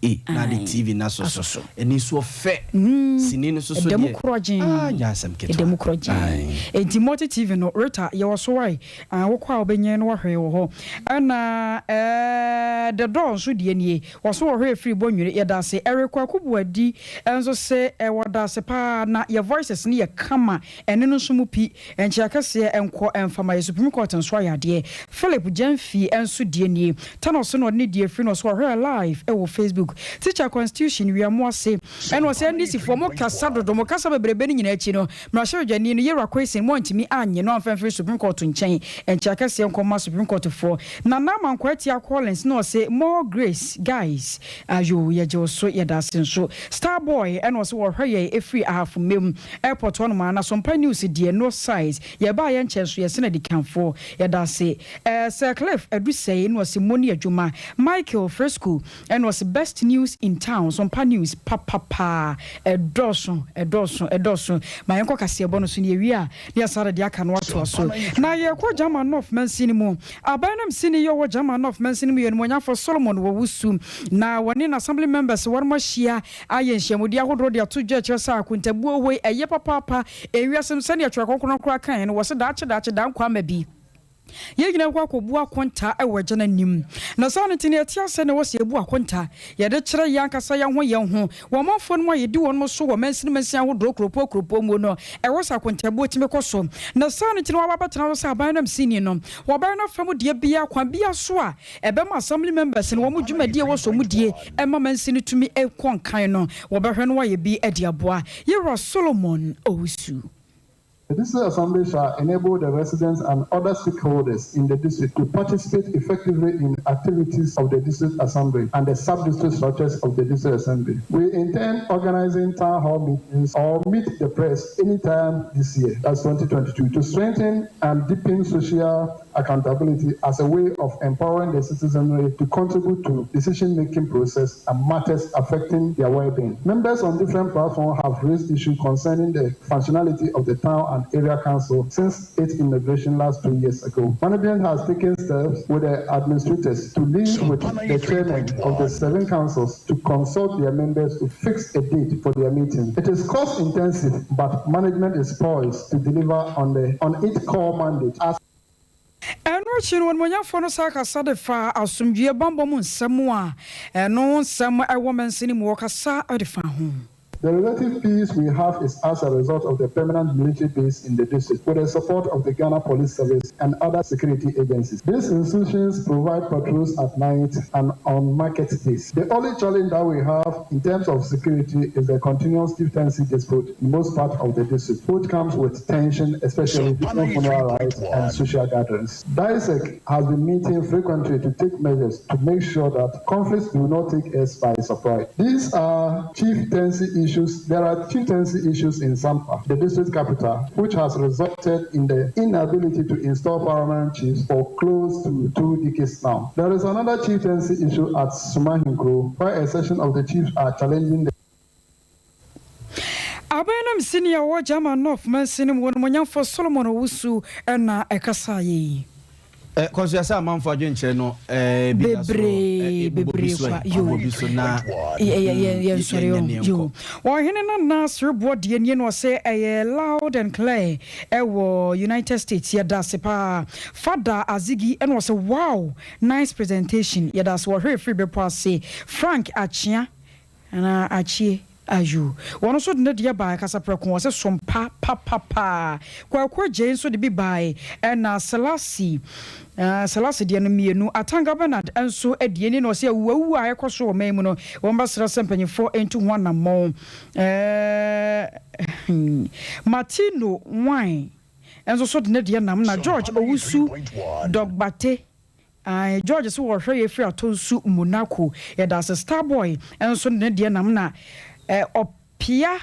A na ade TV no asɔ so. Ani nso ɔfɛ. Sini no nso so deɛ ah nyɛ asɛm ketewa. Ae. Enti multi TV no Rita yɛwɔ so wae ah wokɔ a wobɛnya na wahwɛ wɔ hɔ ɛna eh The Door nso deɛ nie wɔso wɔhwɛ ɛfiri Bɔnwire yɛdase Eric Kwaku Boadi nso se eh wɔdase paa na yɛ voices no yɛ kama ɛne no nso mu pi Nkyea kɛseɛ nkɔ mfa ma yɛ Supreme Court nso ayɛ adeɛ. Philip Gyamfi nso deɛ nie. Thanos na ɔde ne deɛ firi no ɔso ɔhwɛɛ live wɔ Facebook. Teacher Constitution wia mo ase. Ɛna ɔsɛ NDC foɔ mo kasa dodo mo kasa bebrebe no nyinaa akyi no Mmarahyɛbadwani no Yewura Quayson mo antumi annye no amfa amfiri Supreme Court nkyɛn. Nkyea kɛseɛ nkɔ ma Supreme Court foɔ. Nana Amankwaa Atia Collins na ɔse more grace guys. Ayoo yɛgye wo so yɛda ase nso. Star boy ɛna ɔse wɔhwɛ yɛn ɛfiri Ahafo Mmam airport hɔ nom a na Sompa news deɛ no size yɛbaa yɛ nkyɛn so yɛsen adikanfoɔ yɛda ase eh Sir Cliff Adusɛe ɛna ɔse moni adwuma Michael Frisco ɛna ɔse best news in town Sompa news papapaa ɛdɔɔso ɛdɔɔso ɛdɔɔso ma yɛnkɔ kaseɛbɔ no so na yɛwie a na yɛsan de deɛ aka no atoa so na yɛkɔ German North mansini mu Aban no msini yi ɔwɔ German North mansini mu yɛ Onimuonyamfoɔ Solomon Owusu na wɔne n'assembly members wɔnom ahyia ayɛ nhyiamudie ahodoɔ de ato dwa ɛkyerɛ sɛ akontabuo hɔ yi ɛyɛ papaapa ewiase mu sɛdeɛ Twerɛ Kronkron no koraa kaeɛ no wɔse daakye daakye daa nkwa ama bi yɛn nyinaa bɛkɔ akɔbu akonta wɔ Agya no anim na saa no nti no yɛte aseɛ na ɛwɔ sɛ yɛbu akonta yɛde kyerɛ yɛn ankasa yɛn ho yɛn ho wɔ ɔmanfoɔ no mu a yɛdi wɔn so wɔ mansini mansini ahodoɔ kuropɔn kuropɔn mu no ɛwɔ sɛ akontabuo tumi kɔ so na saa no nti no wɔaba abɛtena so sɛ aban no msini no wɔbɛyɛ no afa mu deɛ biara kwan biara so a ɛbɛma assembly members no wɔn dwumadie a ɛwɔ sɛ wɔn die ɛma mansin no tumi kɔ nkan no, wɔbɛhwɛ na wɔayɛ bi de aboa. Yɛwura Solomon Owusu. The District Assembly shall enable the residents and other stakeholders in the district to participate effectively in activities of the District Assembly and the sub-district structures of the District Assembly. We intend organizing town hall meetings or meet the press anytime this year, that's 2022, to strengthen and deepen social accountability as a way of empowering the citizenry to contribute to decision-making process and matters affecting their well-being. Members on different platforms have raised issues concerning the functionality of the town and area council since its inauguration last 2 years ago. Management has taken steps with the administrators to liaise with the chairman of the 7 councils to consult their members to fix a date for their meeting. It is cost-intensive, but management is poised to deliver on the on its core mandate as Ɛno akyi no, onimuonyamfoɔ no san kasa de faa asomdwoeɛ bammɔ mu nsɛm a ɛno ho nsɛm wɔ mansini mu, ɔkasa de faa ho. The relative peace we have is as a result of the permanent military base in the district with the support of the Ghana Police Service and other security agencies. These institutions provide patrols at night and on market days. The only challenge that we have in terms of security is the continuous chieftaincy dispute in most parts of the district, which comes with tension, especially during funeral rites and social gatherings. DISEC has been meeting frequently to take measures to make sure that conflicts do not take us by surprise. These are chieftaincy issues. There are chieftaincy issues in Sampa, the district capital, which has resulted in the inability to install paramount chiefs for close to 2 decades now. There is another chieftaincy issue at Sumahinkro, where a section of the chiefs are challenging the Aban no msini a ɔwɔ German North mansini mu Onimuonyamfoɔ Solomon Owusu na ɛkasaeɛ yi. Kɔ so yɛ sɛ amanfo adwenkyerɛ no bi da so Bebree, bobɔ bi bebree so kwa. ɛ, Yo. bobɔ bi so na Yɛ, yɛ, yɛ, yɛnyɛ yɛnsɔre o. ne Yo. yɛnkɔ. Ɔhene Nana Sereboɔ deɛ nie na ɔse ɛyɛ loud and clear ɛwɔ United States. Yɛda ase paa. Fada Azigi ɛna ɔse wow, nice presentation. Yɛda ase. Wɔhwɛ firi bepɔ ase. Frank Akyea anaa Akyie. Ayo. Wɔn nso de ne deɛ baeɛ kasaprɛko, ɔse som pa papapaa. Kwaku Adjei nso de bi baeɛ, ɛna Selasi, eh, Selasi deɛ no mmienu. Atanga Bernard nso deɛ ni na ɔse awuawuo a ɛkɔ so wɔ ɔman mu no, wɔn bɛsrɛ sɛ mpanyinfoɔ ntu ho anammɔn. Eh, Martino Wine nso so de ne deɛ nam, na George Owusu Dogbate Ae George se wɔhwɛ yɛ firi Atonsu Monaco yɛdase Starboy nso ne deɛ nam na Ɔpia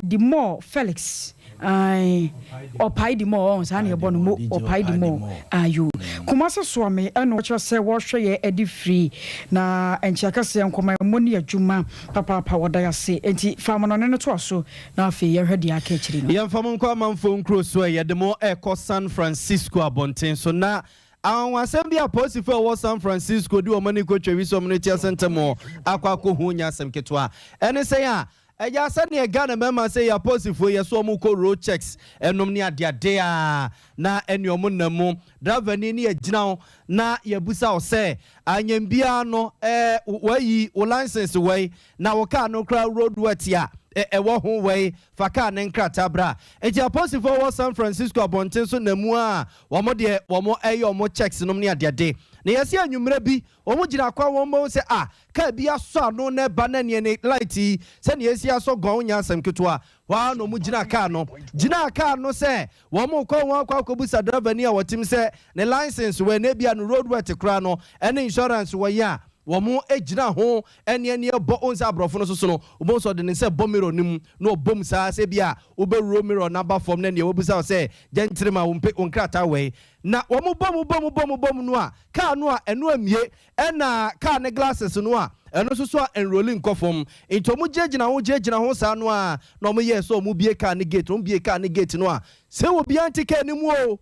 Dimore Felix ae Ɔpae Dimore ɔn saa na yɛbɔ no mo Ɔpae Dimore ayo Kumase Soame ɛna ɔkyerɛ sɛ wɔhwɛ yɛ ɛde firi na nkyea kɛseɛ nkɔma ɛmɔ ne adwuma papaapa wɔda yase enti fa amanɔne no toa so na afei yɛhwɛ deɛ aka akyiri no. Yɛmfa mo nkɔ amanfoɔ nkuro so ɛ, yɛde mo rekɔ San Francisco abɔnten so na Anwanwasɛm bi a apolisifo a wɔwɔ San Francisco de wɔn ani kotwa wisɔm no ti ase ntɛm akɔ akohu nyɛ asɛm ketewa. Ɛne sɛn a ɛyɛ a sɛnea Ghana mmarima sɛ yɛ apolisifo yi yɛ so wɔn kɔ road checks nom ne adeade a na ɛne wɔn nam mu. Driver ni ne yɛgyina wo na yɛbusa wo sɛ anyɛn biara no ɛɛ wayi wo license wai na wo car no koraa road worthy a ɛwɔ ho wai fa car no nkrataa bra. Enti apolisifo a wɔwɔ San Francisco abɔnten so nam mu a Wɔn deɛ wɔn ɛyɛ wɔn checks nom ne adeade. Na yɛse anwummerɛ bi wɔn gyina kwan wɔn bɛhu sɛ ah car bi asɔ ano na ɛba na neɛ ne light yi sɛdeɛ ɛsi asɔ gɔn nyɛ asɛm ketewa. Hɔ ara na wɔn gyina car no gyinaa car no sɛ wɔn rekɔ ho akɔ akɔbusa driver ni a wɔtem sɛ ne license wɔ na ebia no road worthy koraa no ɛne insurance wɔ yɛ a wɔn gyina ho ɛne ɛne ɛbɔ wohu sɛ aborɔfo no soso no wobɛhu sɛ ɔde ne nsa ɛbɔ mirror no mu na ɔbɔ mu saa sɛ ebia wobɛwuro mirror no aba fam na neɛ wabisa wo sɛ Gyantirim a wompe wo nkrataa wɛi. Na wɔn bɔ mu bɔ mu bɔ mu bɔ mu no a, car no a ɛno ammue, ɛna car no glasses no a ɛno nso so a ɛnroli nkɔ fam. Nti wɔn gyinagyina ho gyinagyina ho saa no ara na wɔn yɛɛ sɛ wɔn bue car no gate. Wɔn bue car no gate no a, sɛ obiara nte car no mu o,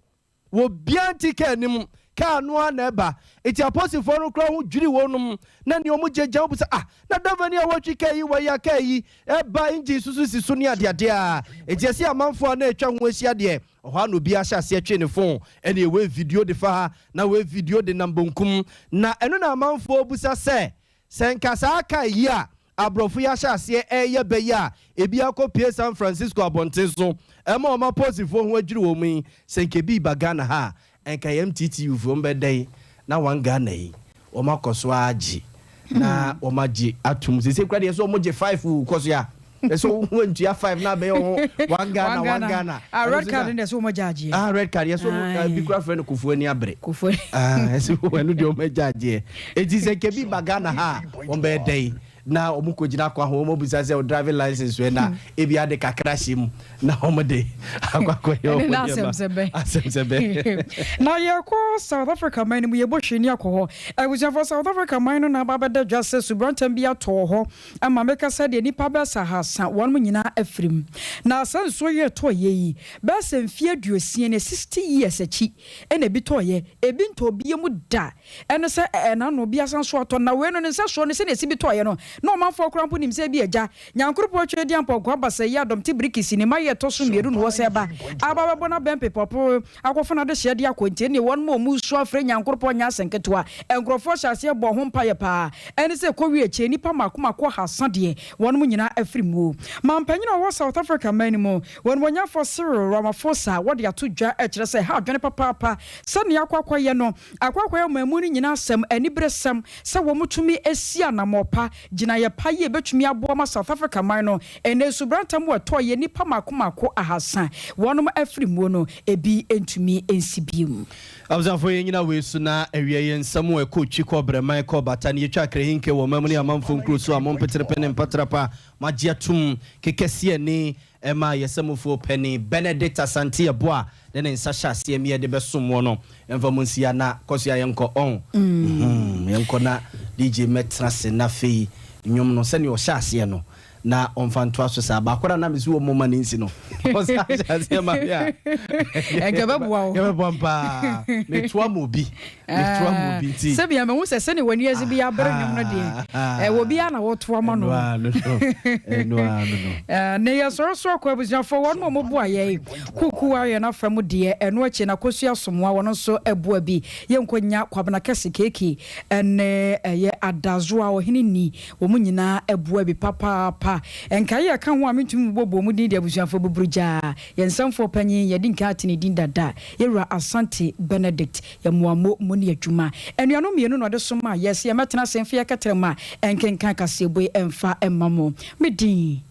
obiara nte car no mu. Car no ara na ɛba. Nti aposifoɔ no koraa ho dwiri wɔnom, na nea wɔn gyinagyina ho bisa, ah, na driver ni a wɔretwi car yi wɔ yi a car yi Ɛba engine so so si so ne adeade a, enti ɛsɛ amanfoɔ a na atwa ho ahyia deɛ, ɛhɔ ara na obiara hyɛ aseɛ twe ne phone, ɛneɛ wei video de fa ha, na wei video de nam bonkum. Na ɛno na amanfoɔ bisa sɛ, sɛ nka saa car yi a aborɔfo yi ahyɛ aseɛ reyɛ bɛ yi a ebi akɔpue San Francisco abɔnten so ɛma wɔn apolisifoɔ ho adwiri wɔn yi, sɛ nka ebi reba Ghana ha a, Nka yɛn MTTU foɔ wɔn bɛ dɛn na wɔn Ghana yi wɔn akɔ so ara gye na wɔn agye atum sese kura deɛ sɛ wɔn gye five o kɔ so ya ɛsɛ wɔn ho ntua five na abɛyɛ wɔn one Ghana one Ghana. Ah red card deɛ sɛ wɔn agya agyeɛ. Ah red card yɛ sɛ wɔn bi kura fɛ no kofuo ani abere. Kofuo. Ah ɛsɛ wɔn ɛno deɛ wɔn agya agyeɛ eti sɛ nkebi ba Ghana ha wɔn bɛyɛ dɛn. na wɔn kɔ gyina kwan ho wɔn bisa sɛ driving license wɛ na ebi ade kakra hyɛ mu na wɔn de akɔ akɔyɛ wɔn nneɛma asɛm sɛ bɛ. Na yɛkɔ South Africa man no mu yɛbɔ hwɛ ni akɔ hɔ abusuafo South Africa man no na aba abɛda dwa sɛ subrantam bi atɔ wɔ hɔ ama meka sɛ deɛ nnipa bɛyɛ sɛ ahasa wɔn nyinaa afiri mu na saa nsuo yi ɛtɔɔ yɛ yi bɛyɛ sɛ mfeɛ aduosia ne 60 years akyi ɛna ebi tɔɔ yɛ ebi ntɔɔ bie mu da Ɛne sɛ, ɛna ano obi asan so atɔ. Na wei no, ne nsɛsoɔ no, sɛdeɛ ɛsi bi tɔeɛ no, na ɔmanfoɔ koraa mpo nim sɛ ebia agya, Nyankoropɔn Tweaduampɔn Nkoa Basayi Adɔm te Birikisi ne mma yɛ ɛtɔ so mmienu na wɔsɛ ba aba abɛbɔ no abɛn Pepɔpo akɔfa no adehyeɛ de akɔ. Nti ɛnneɛ wɔnom a wɔresu afrɛ Nyankoropɔn nyɛ asɛm ketewa. Nkurɔfoɔ hyɛɛ aseɛ bɔɔ ho mpaeɛ paa. Ɛne sɛ ɛkɔwie akyire nnipa mmaako mmaako ahasa deɛ wɔnom nyinaa afiri muo. Mampanyin a ɔwɔ South Africa man no mu, Onimuonyamfoɔ Cyril Ramaphosa, wɔde ato dwa kyerɛ sɛ ɛha adwene papaapa sɛ nea akɔ akɔyɛ no Akoakoa ɔman mu no nyinaa asɛm aniberesɛm sɛ wɔtumi si anammɔn pa, gyinaeɛ pa yi a ɛbɛtumi aboa ma South Africa man no ɛnnɛ nsubranta mu ɛtɔeɛ nnipa mmaako mmaako ahasa wɔnom afiri muo no ebi ntumi nsi bio. Abusuafoɔ yɛn nyina wei so na awia yɛn nsa mu ɛkɔ twi kɔ brɛman kɔ bata ne yɛtwa akrahinke wɔ ɔman mu ne amanfoɔ nkuro so a mo mpeterepe ne mpatrapa moagye atum kekɛseɛ ne Ɛmaa yɛ samufoɔ panin Benedict Asante Yeboah de ne nsa hyɛ aseɛ mi yɛde bɛsom woɔ no. Yɛmfa mo nsi ha na kɔ so a yɛnkɔ ɔn. Mm, yɛnkɔ na DJ mmɛtena ase na afei nnwom no sɛdeɛ ɔhyɛ aseɛ no na ɔmfa ntoa so saa. Baako no a na mese wɔ mmɔ ma no nsi no, ɔsan hyɛ aseɛ ma me a. Ɛnka ɛbɛboa wo. Ɛbɛboa me paa. Metoa ma obi. Metoa ma obi nti. Sɛbia mahu sɛ sɛnea w'ani adze bi abere nnwom no deɛ, ɛwɔ obiara na wɔtoa ma no. Ɛno ara no no. Ɛno ara no no. Ne yɛ sɔre so akɔ abusuafoɔ wɔn a wɔboa yɛn kuku ayɛ n'afa mu deɛ ɛno akyi na Akosua Asomoa wɔn nso boa bi yɛnkɔ nya Kwabena Kɛse Keeki ɛne ɛyɛ Adazoa Ɔhene Ni wɔn nyinaa boa bi papaapa. ampa. Nkaeɛ a ɛka ho a mentumi mmobɔbɔ mu din de abusuafoɔ buburugyaa, yɛn nsɛmfoɔ panyin, yɛadi nkan ate ne din dada, Yɛwura Asante Benedict, yɛmmoa mo mo ne adwuma. Anuanom mmienu na ɔde somaa yɛ sɛ yɛmmɛtena ase mfa yɛn kɛtrɛma nkenkan kaseɛbɔ yi mfa mma mo. Me din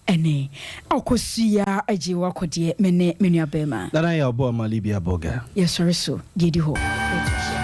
ne Akosua Agyewa Kɔdeɛ, me ne me nuabarima. Nana Yaw Boamah Libya Boga. Yɛsɔre so, deɛ ɛdi hɔ.